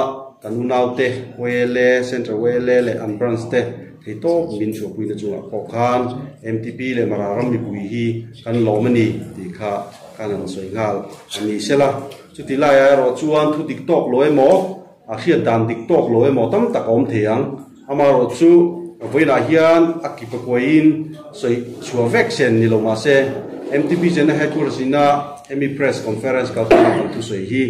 S4: kan unaute YLA, Central YLA leh an branch te theitawp min chhuahpuina chungah pawh khan MTP leh Mara ram mipui hi kan lawm a ni tih kha kan han sawi nghal a ni sela. Chuti laiah erawh chuan thu dik tawk lo emaw, a hriat dan dik tawk lo emaw tam tak a awm thei ang. Amaherawh chu vawiinah hian a kipa kuaiin sawi chhuah vek sen ni lo mahse MTP General Headquarters ina hemi press conference kalphunga kan thusawi hi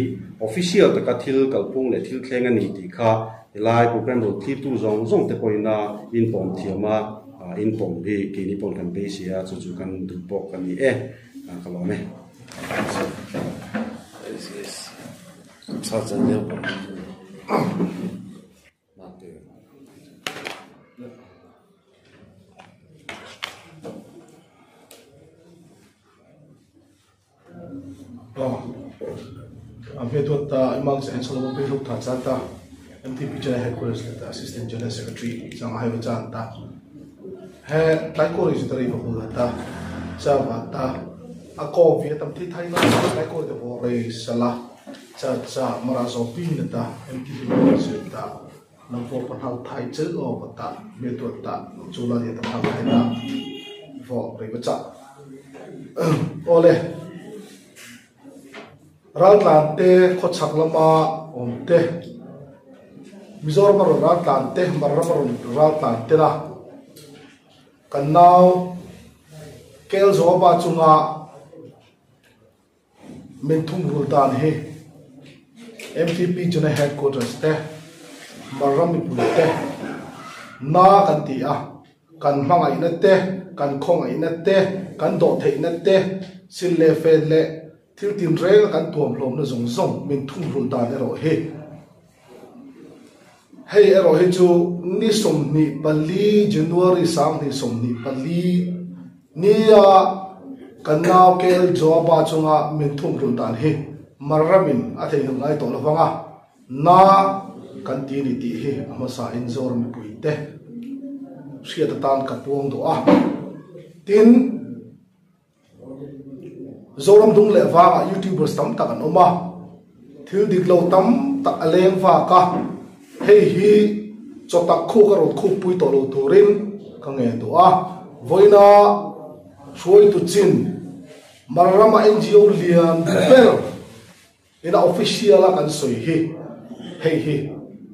S4: official taka thil kalphung leh thil thleng a ni tih kha helai program rawn thlirtu zawng zawng te pawhin a inpawm thiam a, inpawm hi keini pawhin kan beisei a, chu chu kan duh bawk a ni e, ka lawm e.
S3: MTP General Headquarters le Assistant General Secretary chang hai chan ta he tlai ko ri tari ba hul ta cha ba ta a ko vi tam thi thai na tlai ko de bo re sala Cha cha mara zo pi na ta MTP se ta nang po pan hau thai che o ba ta me tu ta chu la ye ta hau thai na vo re ba cha ole ral tlan te kho chak lama om te Mizoram ron ral tlan te Mara ron ral tlan te la kan nau kel zo ba chunga Min thungrul dan hi MTP General Headquarters te, Mara mipui te na kan ti a, kan hmangaihna te, kan khawngaihna te, kan dawhtheihna te, sil leh fen leh thil tinreng a kan tuamhlawmna zawng zawng min thungrul dan erawh hi hei erawh hi chu ni 24 January 2024 nia kan nau KL Joaba chunga min thungrul dan hi Marramin a theihnghilh ngai tawh lovang a, na kan ti ni tih hi a hmasa in Zoram mipui te hriat atan ka puang duh a. Tin, Zoram dung leh vangah youtubers tam tak an awm a, thil dik lo tam tak a leng vak a, hei hi chaw tak khuk a rawn khuk pui tawh lo turin ka ngen duh a, vawiina hruaitu chin Marrama NGO lian ber Ina official a kan sawi hi hei hi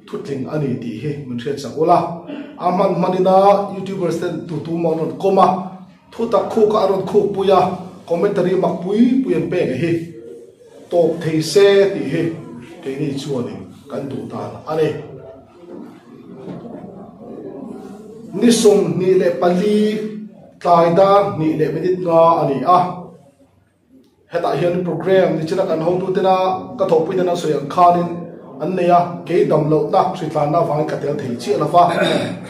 S3: thutling a ni tih hi min hriat chak ula, a hman hman ina youtubers ten tu tu maw an rawn kawm a, thu tak khuk a an rawn khuk pui a, commentary mak pui pui an pek hi tawp thei se tih hi keini chuanin kan duh dan a ni. Ni 24 tlai dar hnih leh minute nga a ni a. Hetah hian program ni china kan hotu tena ka thawhpui tena sawi ang khanin an nei a, kei dam lohna hritlanna avangin ka tel thei chiah lo va.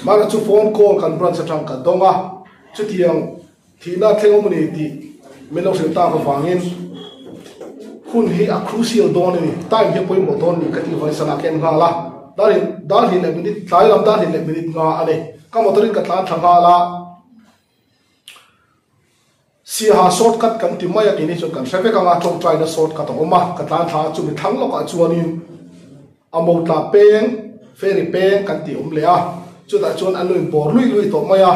S3: Mahse chu phone call kan branch atang ka dawng a, chutiang thihna thleng awm a ni tih min lo hrilh tak avangin hun hi a crucial dawn a ni, time hi a pawimawh dawn ni ka tih vawi sana ka en nghal a, dar dar hnih leh minute tlai lam dar hnih leh minute nga a ni, ka motor in ka tlan tha nghal a. Siaha short cut kan ti mai a tih ni chuan kan hre vek ang a, tawngtaina short cut a awm a, ka tlan thla a chumi thlang lawkah chuanin a motla peng, ferry peng kan tih awm leh a, chutah chuan an lo inbawr luih luih tawh mai a,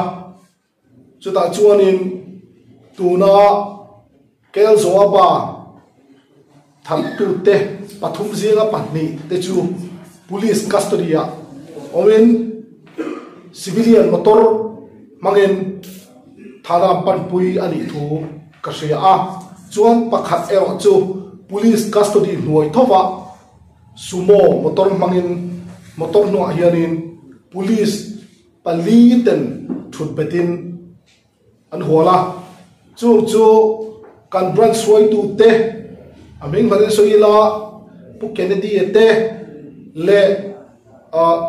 S3: chutah chuanin tuna Kelzoaba thattute pathum zinga pahnih te chu police custody ah awmin civilian motor hmangin thana panpui a nih thu ka hria a, chuan pakhat erawh chu police custody hnuai thovah sumo motor hmangin motor hnungah hianin police pali ten thut betin An hual a, chung chu kan branch hruaitu te, a hming hmalin sawi ila Pu Kennedy-a te, leh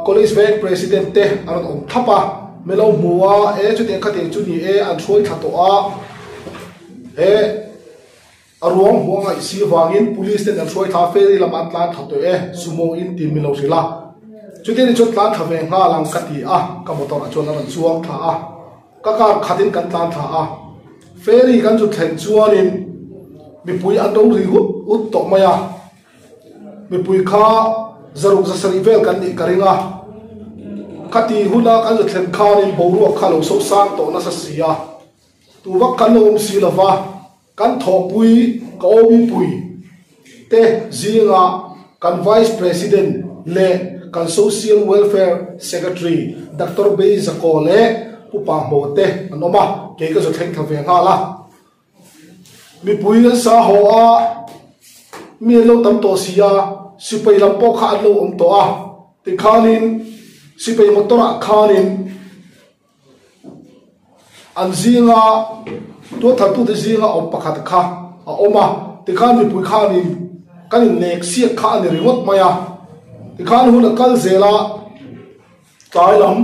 S3: College Veng President te an rawn awm thlap a, min lo hmu a, e chutiang khatiang chu ni e, an hruai thla tawh a, he a ruang hmuh a ngaih si vangin Police ten an hruai thla a, ferry lamah an tlan thla tawh e, sumo in tih min lo hrilh a, chutiang ni chuan tlan thla ve nghal ang ka ti a, ka motor ah chuan a rawn chuang thla a, ka car khatin kan tlan thla a, ferry kan zu thlen chuanin mipui an lo ri ut ut tawh mai a. Mipui kha zaruk zasarih vel kan nih ka ring a, khati huna kan za thlen khanin boruak kha lo so sang tawh nasa si a, tu vak kan lo awm si lova, kan thawhpui ka awmipui te zinga kan Vice President leh kan Social Welfare Secretary Doctor Bei Zakaw leh Pu Pa Hmo te an awm a, kei ka za thleng thla ve nghal a. Mipui an sa haw a, mi an lo tam tawh si a, sipai lam pawh kha an lo awm tawh a, tikhanin sipai motor ah khanin an zinga tualthaltute zinga awm pakhat kha a awm a, tikhan mipui khanin kan innek siak kha a ni ringawt mai a, tikhan hun a kal zel a, tlai lam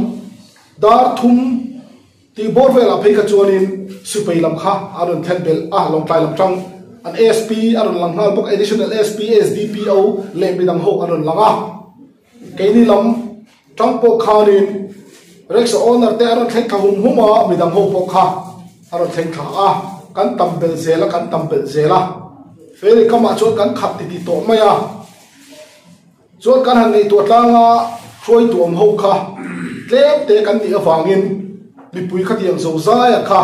S3: dar thum. Tih bawr velah phei kha chuanin Supei lam kha a rawn thlen belh a, Lawngtlai lam tang an SP a rawn lang nghal bawk, Additional SP, SDPO leh midang ho an rawn lang a. Keini lam tang pawh khanin Rickshaw owner te a rawn thleng thla hum hum a, midang ho pawh kha a rawn thleng thla a, kan tam belh zel a, kan tam belh zel a. Ferry kamah chuan kan khat titih tawh mai a. Chuan kan han ngaihtuah tlanga hruaitu awm ho kha tlem te kan nih avangin mipui khatiang zo zaia kha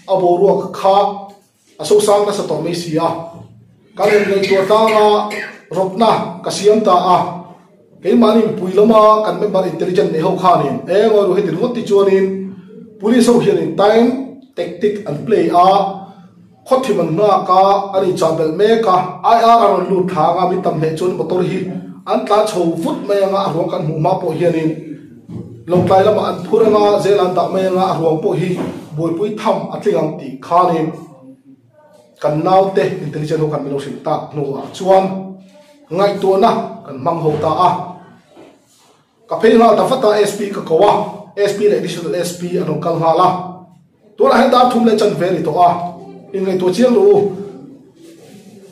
S3: a boruak kha a sosang nasa tawh mai si a. Kan han ngaihtuah tlanga rawtna ka siam ta a, keimahni mipui lama kan member intelligent nei ho khanin eng aw heti ringawt ti chuanin police ho hianin time tactic an play a, Khawthim an nghak a, an inchah belh mek a, IR a rawn lut thlang a, min tam hleh chuan motor hi an tlan chho vut mai anga a ruang kan hmuh hma pawh hianin Lawngtlai lamah an phur anga zel an dah mai anga a ruang pawh hi buaipui tham a tling ang tih khanin kan naute intelligent ho khan min lo hrilh tak hnuah chuan ngaihtuahna kan hmang ho ta a. Ka phei nghal ta vat a, SP ka ko a, SP leh Additional SP an rawn kal nghal a. Tunah hian dar thum leh chan ve a ni tawh a, inngaihtuah chiang rawh u.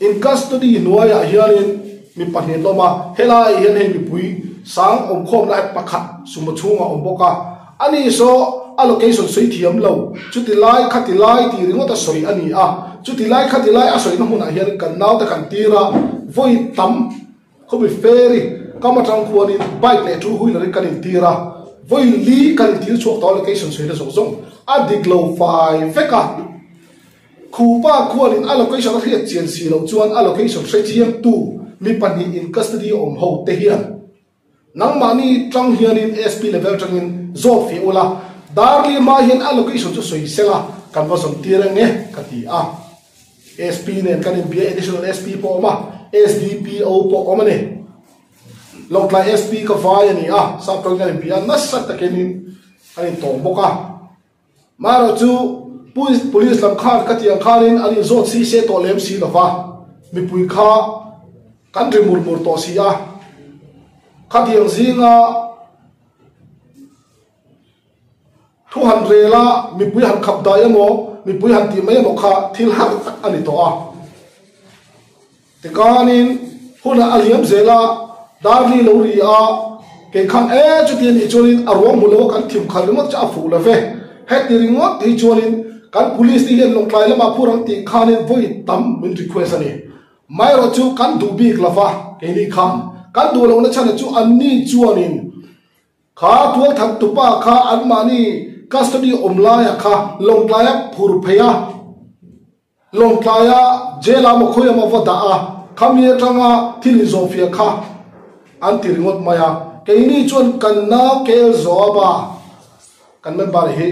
S3: In custody hnuaiah hianin mi pahnih an awm a, helaiah hian hei mipui sang awmkhawmna hi pakhat sumo chhungah a awm bawk a. Ani saw a location sawi thiam lo, chuti lai khati lai tih ringawt a sawi a ni a, chuti lai khati lai a sawina hmunah hian kan naute kan tir a, vawi tam Khawmi ferry kam atang khuanin bike leh two wheeler in kan intir a, vawi li kan intir chhuak tawh a location sawi na zawng zawng a dik lo fai vek a. Khupa khuanin a location a hriat chian si loh chuan a location hre chiang tu mi pahnih in custody awm ho te hian nangmahni tang hianin SP level tangin zawt fih ula, Darli hma hian a location chu sawi sela kan va zawn tir ang e ka ti a. SP nen kan inbia Additional SP pawh a awm a, SDPO pawh a awm a ni. Lawngtlai SP ka vai a ni a, sap tawngin kan inbia nasa takin an intawm bawk a. Marawh chu Police lam khan ka tih ang khanin an inzawt si se tawh lem si lova, mipui kha kan ri mur mur tawh si a. Khatiang zinga Thu han rel a, mipui han khap dai emaw, mipui han tih mai emaw kha thil har tak a ni tawh a. Tikanin hunah a liam zel a, Darli lo ri a, kei khan e chuti a nih chuanin a ruang hmu lo a kan thim khalh ringawt chu a fuh lo ve. Heti ringawt hi chuanin kan police te hian Lawngtlai lamah phur ang tih khanin vawi tam min request a ni. Maherawh chu kan duh bik lo va, keini khan kan duh lohna chhan chu anni chuanin Kha tualthat tupa kha anmahni custody awm laia kha Lawngtlaia phur phei a, Lawngtlaia jail ah maw khawi emaw va dah a, khami atanga thil inzawhfiah kha an ti ringawt mai a. Keini chuan kan nau KL Zoaba kan member hi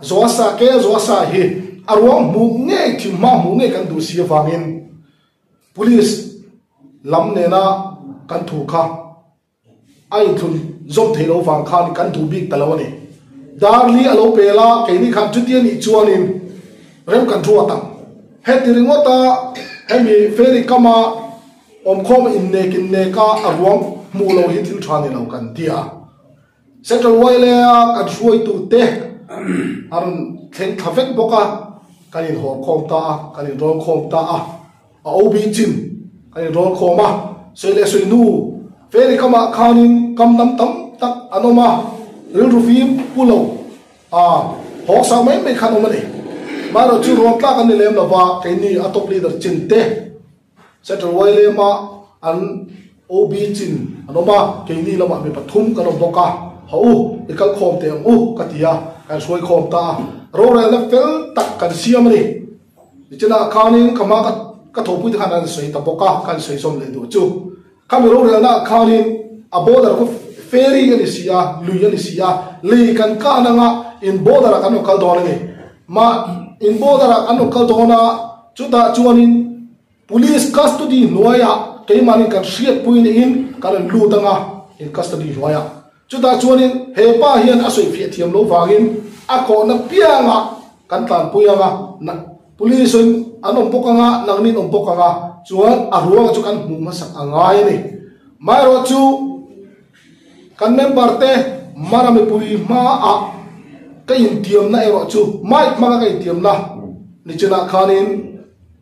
S3: Zoasa KL Zoasa hi a ruang hmuh ngei thim hma hmuh ngei kan duh si avangin Police lam nena kan thu kha A inthlun zawm theih loh vang khan kan duh bik ta lo a ni. Darli a lo pel a, keini khan chuti a nih chuanin rem kan ruat ang. Heti ringawta hemi ferry kama awmkhawm innek innek a a ruang hmu. Hmuh loh hi thil tha ni lo kan ti a. Central YLA a kan hruaitute a rawn thleng thla vek bawk a, kan inhawr khawm ta a, kan inrawl khawm ta a, a OB chin kan inrawl khawm a, sawi leh sawi hnu ferry kamah khanin kam dam tam tak an awm a, rilru fim pu lo a hawk sang mai mai khan awm a ni. Amaherawhchu rawn tlak an ni lem lova, keini a top leader chin te Central YLM-a an OB chin an awm a, keini lamah mi pathum kan awm bawk a, ha u, i kal khawm teh ang u ka ti a, kan hruai khawm ta a, rorelna fel tak kan siam a ni. Nichinah khanin ka hma ka thawhpui te khan an sawi ta bawk a, kan sawi zawm leh duh chu. Khami rorelna ah khanin a border khu ferry a ni si a, lui a ni si a, lei kan kan anga in border ah kan rawn kal dawn a ni. Mah in border ah kan rawn kal dawn a, chutah chuanin Police custody hnuaiah keimahni kan hriatpui niin kan rawn lut anga in custody hnuaiah. Chutah chuanin he pa hian a sawi fiah thiam loh vangin a khawhna piangah kan tlanpui anga na police in an awm bawk anga nangni in awm bawk anga chuan a ruanga chu kan hmuh hmasak a ngai a ni. Maherawh chu kan member te mara mipui hmaah ka intiamna erawh chu mic hmanga ka intiamna nichinah khanin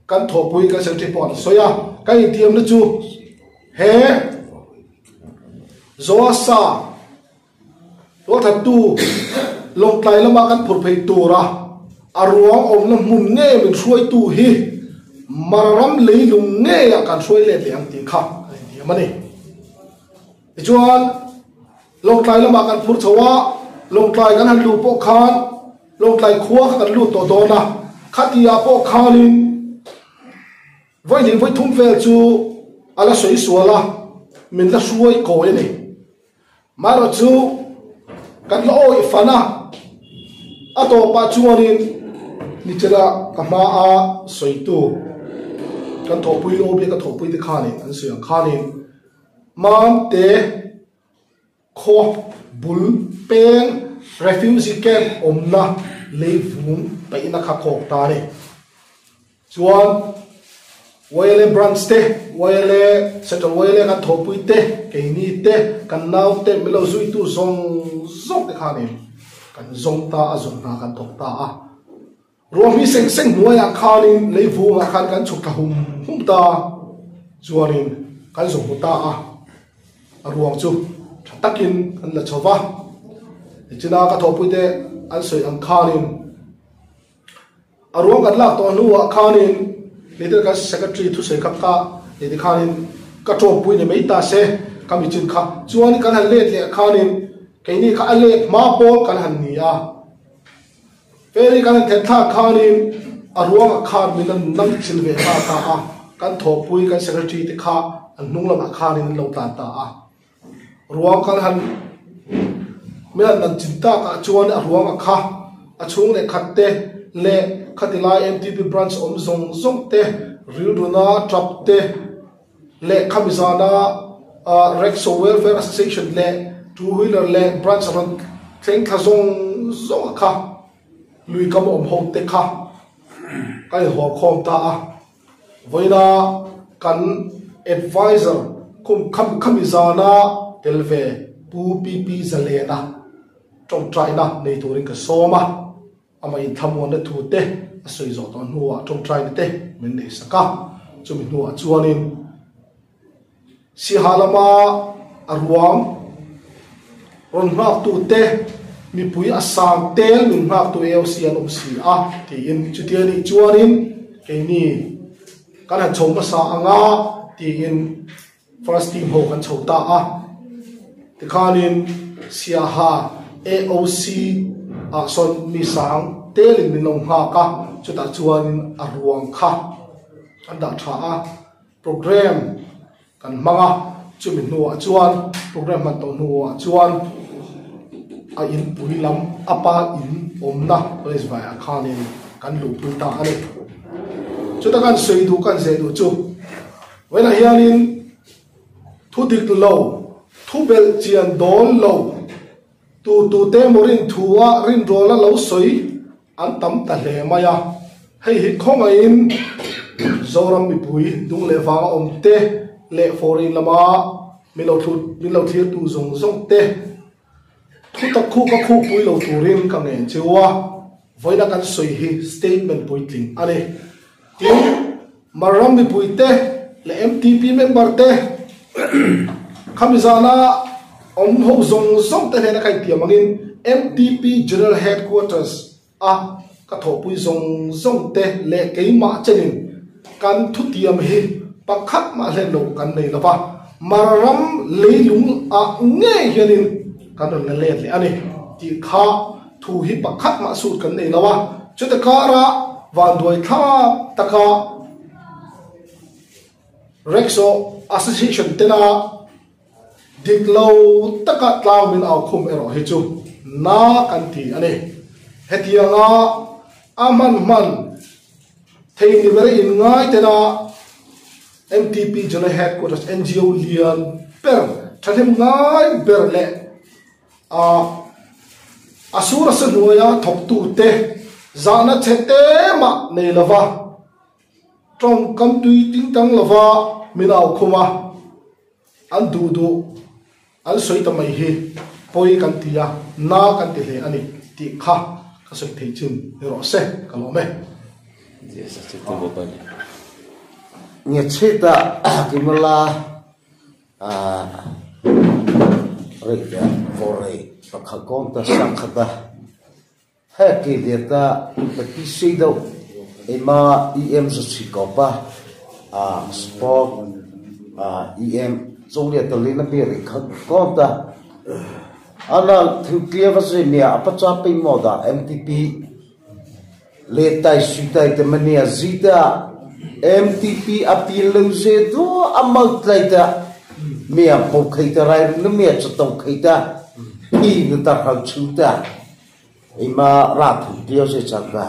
S3: Kan thawhpui kan secretary pawh an sawi a, kan intiamna chu he Zoasa tualthattu Lawngtlai lama kan phur phei tura a ruang awmna hmun nge min hruaitu hi Mararam leilung ngeia kan hruai let leh ang tih kha kan intiam a ni. Tichuan Lawngtlai lamah kan phur chho a, Lawngtlai kan han luh pawh khan Lawngtlai khua kha kan lut tawh dawn a, khatiah pawh khanin vawihnih vawithum vel chu a la sawi sual a, min la hruai kawi a ni. Marawh chu kan la awih fan a, a tawpah chuanin nichela ka hmaa sawitu kan thawhpui OB ka thawhpui te khanin an sawi ang khanin Mamte Khaw bul peng refugee camp awmna leivung paihna kha khawk ta a ni. Chuan YLA branch te, YLA Central YLA kan thawhpui te, keini te, kan nau te, min lo zuitu zawng zawng te khanin kan zawng ta a, zawng hna kan thawk ta a. Ruahmi seng seng hnuaiah khanin leivungah khan kan chhuk thla hum hum ta a, chuanin kan zawh hmu ta a, a ruang chu tha takin kan la chho va. Nichina ka thawhpuite an sawi ang khanin a ruang kan lak tawh hnuah khanin leader kan secretary thusawi kha ka ni ti khanin ka tawmpui ni mai ta se ka michin kha chuanin kan han let leh khanin keini kha a let hma pawl kan han ni a. Ferry kan han then thlak khanin a ruangah khan min an nang chil ve nghal ta a, kan thawhpui kan secretary te kha an hnung lamah khanin an lo tlan ta a. Ruang kan han min han nang chin takah chuan a ruangah kha a chhung leh khat te leh khati lai MTP branch awm zawng zawng te rilruna tap te leh khami zana Rexo Welfare Association leh Two Wheeler leh branch rawn thleng thla zawng zawng a kha lui kam awm ho te kha ka inhaw khawm ta a, vawiina kan advisor khum khami zana tel ve Pu PP Zalena tawngtaina nei turin ka sawm a. Amah inthlamuanna thu te a sawi zawh tawh hnuah tawngtaina te min neih sak a, chumi hnuah chuanin Siaha lama a ruang rawn nghaktu te mipui a sang tel min nghaktu AOC an awm si a tiin chutia nih chuanin keini kan han chho hmasa anga tiin First team ho kan chho ta a, tikhanin Siaha AOC ah sawn mi sang telin min lo nghak a, chutah chuanin a ruang kha an dah tha a, program kan hmang a, chumi hnuah chuan program hman tawh hnuah chuan a inpui lam a pa in awmna college vaiah khanin kan luhpui ta a ni. Chuta kan sawi duh kan zeh duh chu. Vawiinah hianin thu dik lo, thu belh chian dawn lo, tu tute emaw rin thua rinrawla lo sawi an tam ta hle mai a. Hei hi khawngaihin Zoram mipui dung leh vanga awm te leh foreign lama. Min lo thlut min lo thlir tu zawng zawng te thu tak khu ka khuh pui lo turin ka ngen cheu a, vawiina kan sawi hi statement puitling a ni. Tin, Marram mipui te leh MTP member te khami zana awm ho zawng zawng te hnena ka intiam angin MTP General Headquarters a ka thawhpui zawng zawng te leh keimah chenin kan thutiam hi pakhat mah hlen lo kan nei lo va, Marram leilung ah ngei hianin kan rawn la let leh a ni tih kha thu hi pakhat mah sut kan nei lo a, chute karah vanduai thlak taka Rickshaw Association tena Dik lo taka tlang min au khum erawh hi chu na kan ti a ni. Hetianga a hman hman thei ni ber in ngai tena MTP General Headquarters NGO lian ber thahnem ngai ber leh a a sur a sa hnuaia thawktute zahna chhe te mah nei lova tawngkam tui ting tang lova min au khum a. An duh duh an sawi ta mai hi pawi kan ti a, na kan ti hle a ni tih kha ka sawi thei chin ni rawh se, ka lawm e.
S2: Nge chhita kimala rei te vorei pakha kawng ta sakhata he ki deta pati sei deuh ema em zu chi ko pa a sport a em chonglia talina bi ri kha ko ta ana thu clear va se mia apa cha pe mo da MTP le tai su tai te mania zita MTP apil lo ze do amal tlai ta mia po khai ta rai nu mia cha tong khai ta hi nu ta khal chu ta ima ra thu tio se cha ka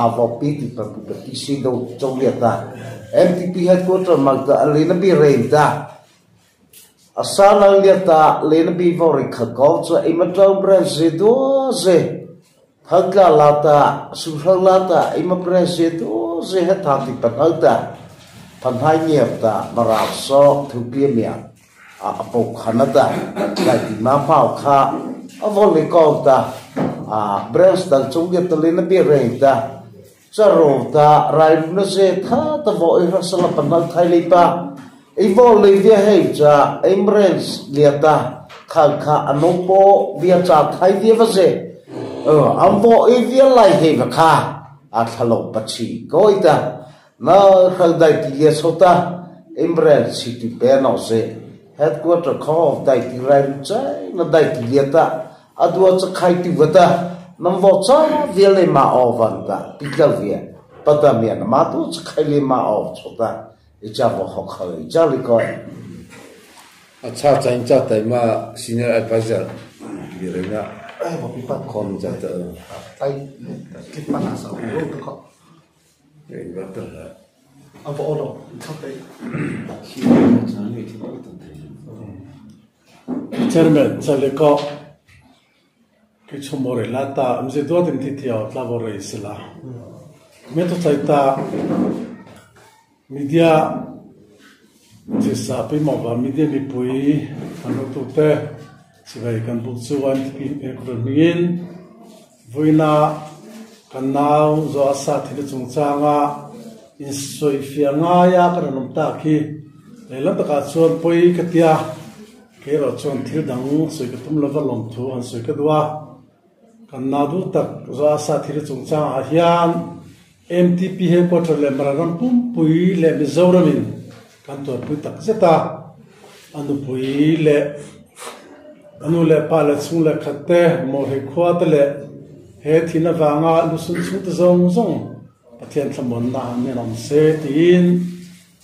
S2: a vo pi ti pa pu pa ti si do chong lia ta MTP headquarter mag ta le na bi rein ta asana lia ta le na bi vo ri kha ko cha ima tau brand se do se thakla la ta su thak la ta ima brand se do se ha tha ti pa thak ta phan hai nghiệp ta mara so thu pi mia a po khana ta lai ti ma phao kha a vo le ko ta a brand dang chung ge ta le na bi rein ta cha ro ta rai na se tha ta vo i ra sala pan nal thai le pa i vo le via hei cha embrace lia ta kha kha ano po via cha thai via va se am vo i via lai hei va kha a thalo pa chi koi ta na khal dai ti lia so ta embrace si ti pe no se headquarter kho of dai ti rai cha na dai ti lia ta adua cha khai ti va ta nam vo cha via le ma o van ta pi tla via pa ta mia na ma tu cha khai le ma o cho ta i cha vo ho kha i cha li ko
S1: acha cha in cha tai ma senior advisor bi re na
S3: Ai vo pi pa
S1: khom cha ta
S3: tai kip pa na sa ro to kho
S1: re ba ta
S3: a vo lo cha tai
S5: Chairman chale ko ki chumore la ta mze do tim thi thiao tla bo rei sila me to chai ta media chi sa pi mo ba media mi pui anu tu te chi vai kan bu chu wan pi e ko mingin voina kan nau zo asa thi chung changa in soi fia nga ya kan nom ta ki leilam taka chuan poi katia ke ro chuan thil dang soi ka tum lova lom thu an soi ka duwa kan na du tak zo asa thil chung chang a hian MTP he quarter le mararam pum pui le Mizoramin kan tor pui tak zeta anu pui le anu le pa le chung le khatte mo he khwa te le he thina wanga lu sun chu te zong zong pathian thamon na ne nom se tin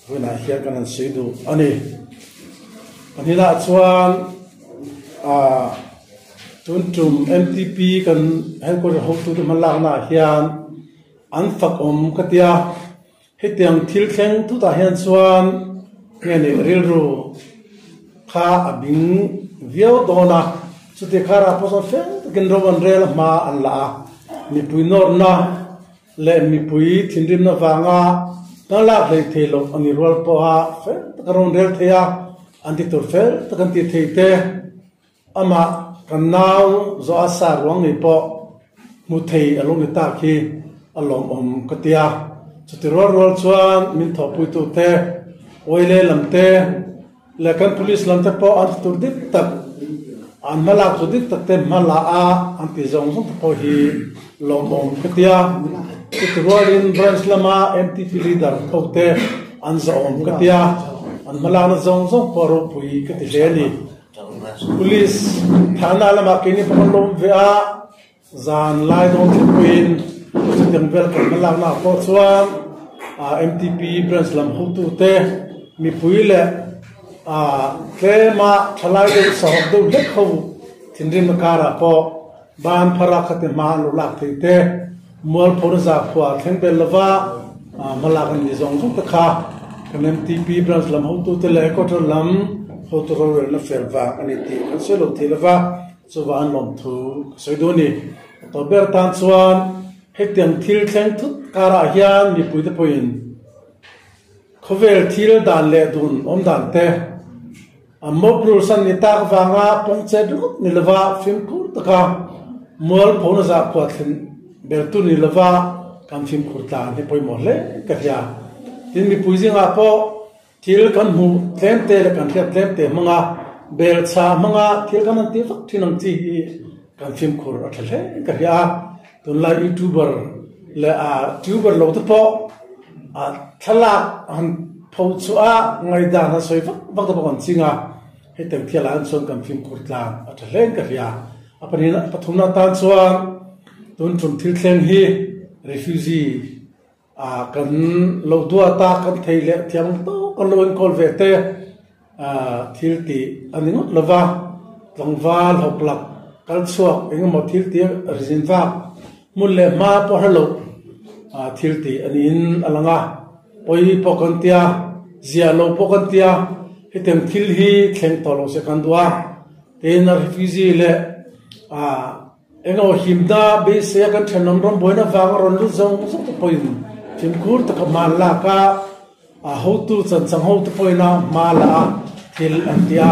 S5: huina hian kan an sei du ani panila chuan a tun tum MTP kan headquarter ho tu te malak na hian an fak om katia hetiang thil thleng tu ta hian chuan nge ni rilru kha abing viau dona chuti khara poson fel takin rowan rel ma an la mi pui nor na le mi pui thinrim na wanga ta lak hlei thei lo ani rual po ha fel taka ron rel theia An ti tur fel tak an ti thei te. Amah kan nau Zoa sa ruang ngei pawh hmu thei a lo ni tak hi a lawmawm ka ti a. Chuti rual rual chuan min thawhpuitu te, Oile lam te leh kan Police lam te pawh an ti tur dik tak, an hmalak tur dik tak te hma la a an ti zawng zawng te pawh hi lawmawm ka ti a. Chuti rualin Branch lama MTP leader tho te an zawhawm ka ti a, an hmalakna zawng zawng pawh ropui ka ti hle a ni. Police thahna lamah keini pawh kan lawm ve a, zan lai dawn thilpuiin chutiang vel kan hma laknaah pawh chuan MTP branch lam hotute mipui leh tlema thalai deuh sahawk deuh hlek ho thinrimna karah pawh ban phara khati hma an lo lak thei te, mualphona zakhua thleng bel lova hmalak an ni zawng zawng te kha kan MTP branch lam hotute leh headquarter lam hotu rorelna fel vang a ni tih kan sawi lo thei lova, chuvang an lawmthu ka sawi duh a ni. A tawp ber tan chuan hetiang thil thleng thut karah hian mipuite pawhin Khawvel thil dan leh dun awm dan te, a mob rules an ni tak vanga pawng chet ringawt ni lova fimkhur taka mualphona zahkhua thlen bertu ni lova kan fimkhur tlan hi pawimawh hle ka hria. Tin, mipui zingah pawh thil kan hmuh tlem te leh kan hriat tlem te hmanga belchha hmanga thil kan han ti vak thin ang chi hi kan fimkhur a tha hle ka hria a. Tunlai youtuber leh a tuber lo te pawh a thlalak han pho chhuah a ngaihdan han sawi vak vak te pawh kan ching a, hetiang thial ah hian chuan kan fimkhur tlang a tha hle in ka hria. A pahnih pathumna atan chuan tun tum thil thleng hi refugee a kan lo duat a, kan thei leh thiam ang tawk kan lo enkawl ve te thil tih a ni ngawt lo va, tlangval hawklak kal chhuak eng emaw thil tih rizin vak hmun leh hma pawh hre loh thil tih a niin a lang a, pawi pawh kan tia, ziah lo pawh kan tia, hetiang thil hi thleng tawh lo se kan duh a, tin a refugee leh Eng aw himna beisei a kan thenawm rambuaina vang a rawn lut zawng zawng te pawhin fimkhur taka hma an lak a, a hotu chanchang hotu pawhin a hma la a thil an ti a.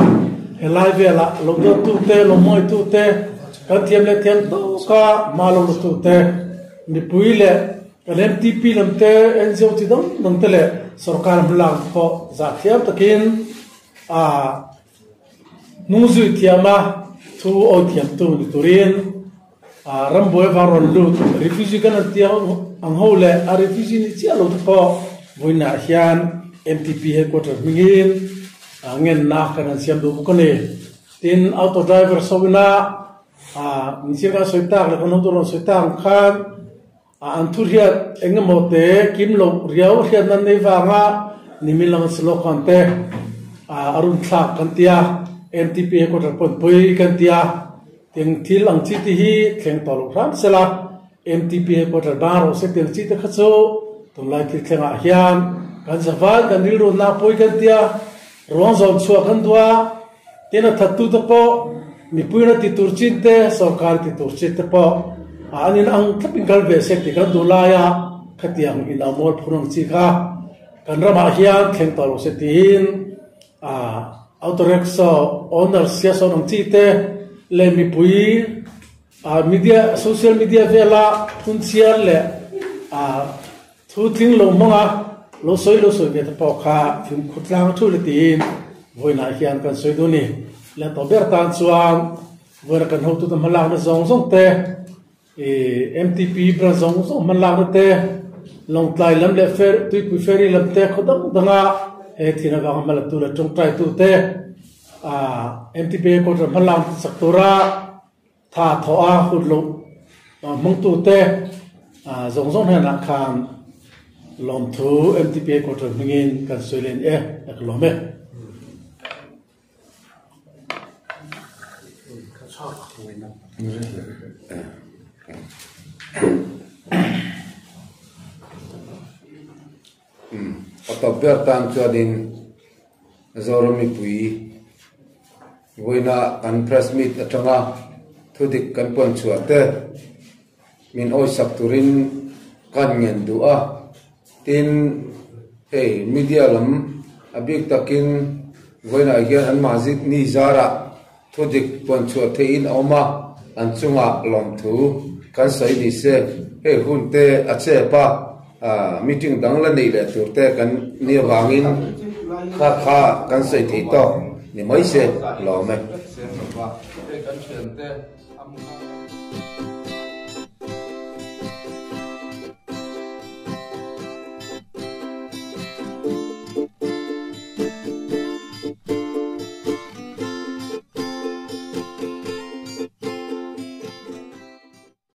S5: Helai velah lo dawttu te, lo mawitu te, kan thiam leh thiam tawka hma lo latu te, mipui leh kan MTP lam te, NGO chi dang dang te leh sorkar hmalak te pawh zah thiam takin a Hnungzui thiama thu awi thiamtu ni turin rambuai vang rawn lut refugee kan an tia ang ho leh a refugee ni chiah lo te pawh vawiinah hian MTP headquarter hmingin ngenna kan han siam duh bawk a ni. Tin, auto driver sawina michhia kan sawi tak leh kan hotu rawn sawi tak ang khan An thu hriat eng emaw te kim loh riau hriat nan nei vanga nimin lama slogan te a run thlak kan ti a, MTP headquarter pawn pui kan ti a, tiang thil ang chi te hi thleng tawh loh hram sela, MTP headquarter bang rawh se tiang chi te kha chu tunlai thil thlengah hian kan zavan kan rilru na pawi kan ti a, ruang zawn chhuah kan duh a, Tin a thattute pawh mipuina ti tur chin te, sorkar ti tur chin te pawh an in ang thlap in kal ve se tih kan duh lai a, khatiang in a mual phur ang chi kha kan ramah hian thleng tawh lo se tiin auto rickshaw owner sia sawn ang chi te leh mipui media social media vela phunchiar leh Thu tling lo hmanga lo sawi lo sawi ve te pawh kha fimkhur tlang thu le tiin vawiinah hian kan sawi duh a ni. Leh tawh ber tan chuan vawiina kan hotute hmalakna zawng zawng te, ih MTP branch zawng zawng hmalakna te, Lawngtlai lam leh fer Tuipui ferry lam te khaw dang danga he thil avanga hma la tu leh tawngtai tu te, ah MTP headquarter hmalak chak tura Tha thawh a hun loh hmangtute zawng zawng hnenah khan lawmthu MTPA quarter hmingin kan sawi len e, ka lawm e.
S1: A tawp ber tan chuanin Zoram mipui Vawiina kan press meet atanga thudik kan puan chhuah te min awisak turin kan ngen duh a, tin hei media lam a bik takin Vawiinah hian an mahni ni zarah thudik puan chhuah theihin a awm a, an chungah lawmthu kan sawi ni se. Hei hun te a chep a, meeting dang la nei leh tur te kan ni avangin kha kha kan sawi thei tawk ni mai se lawm e.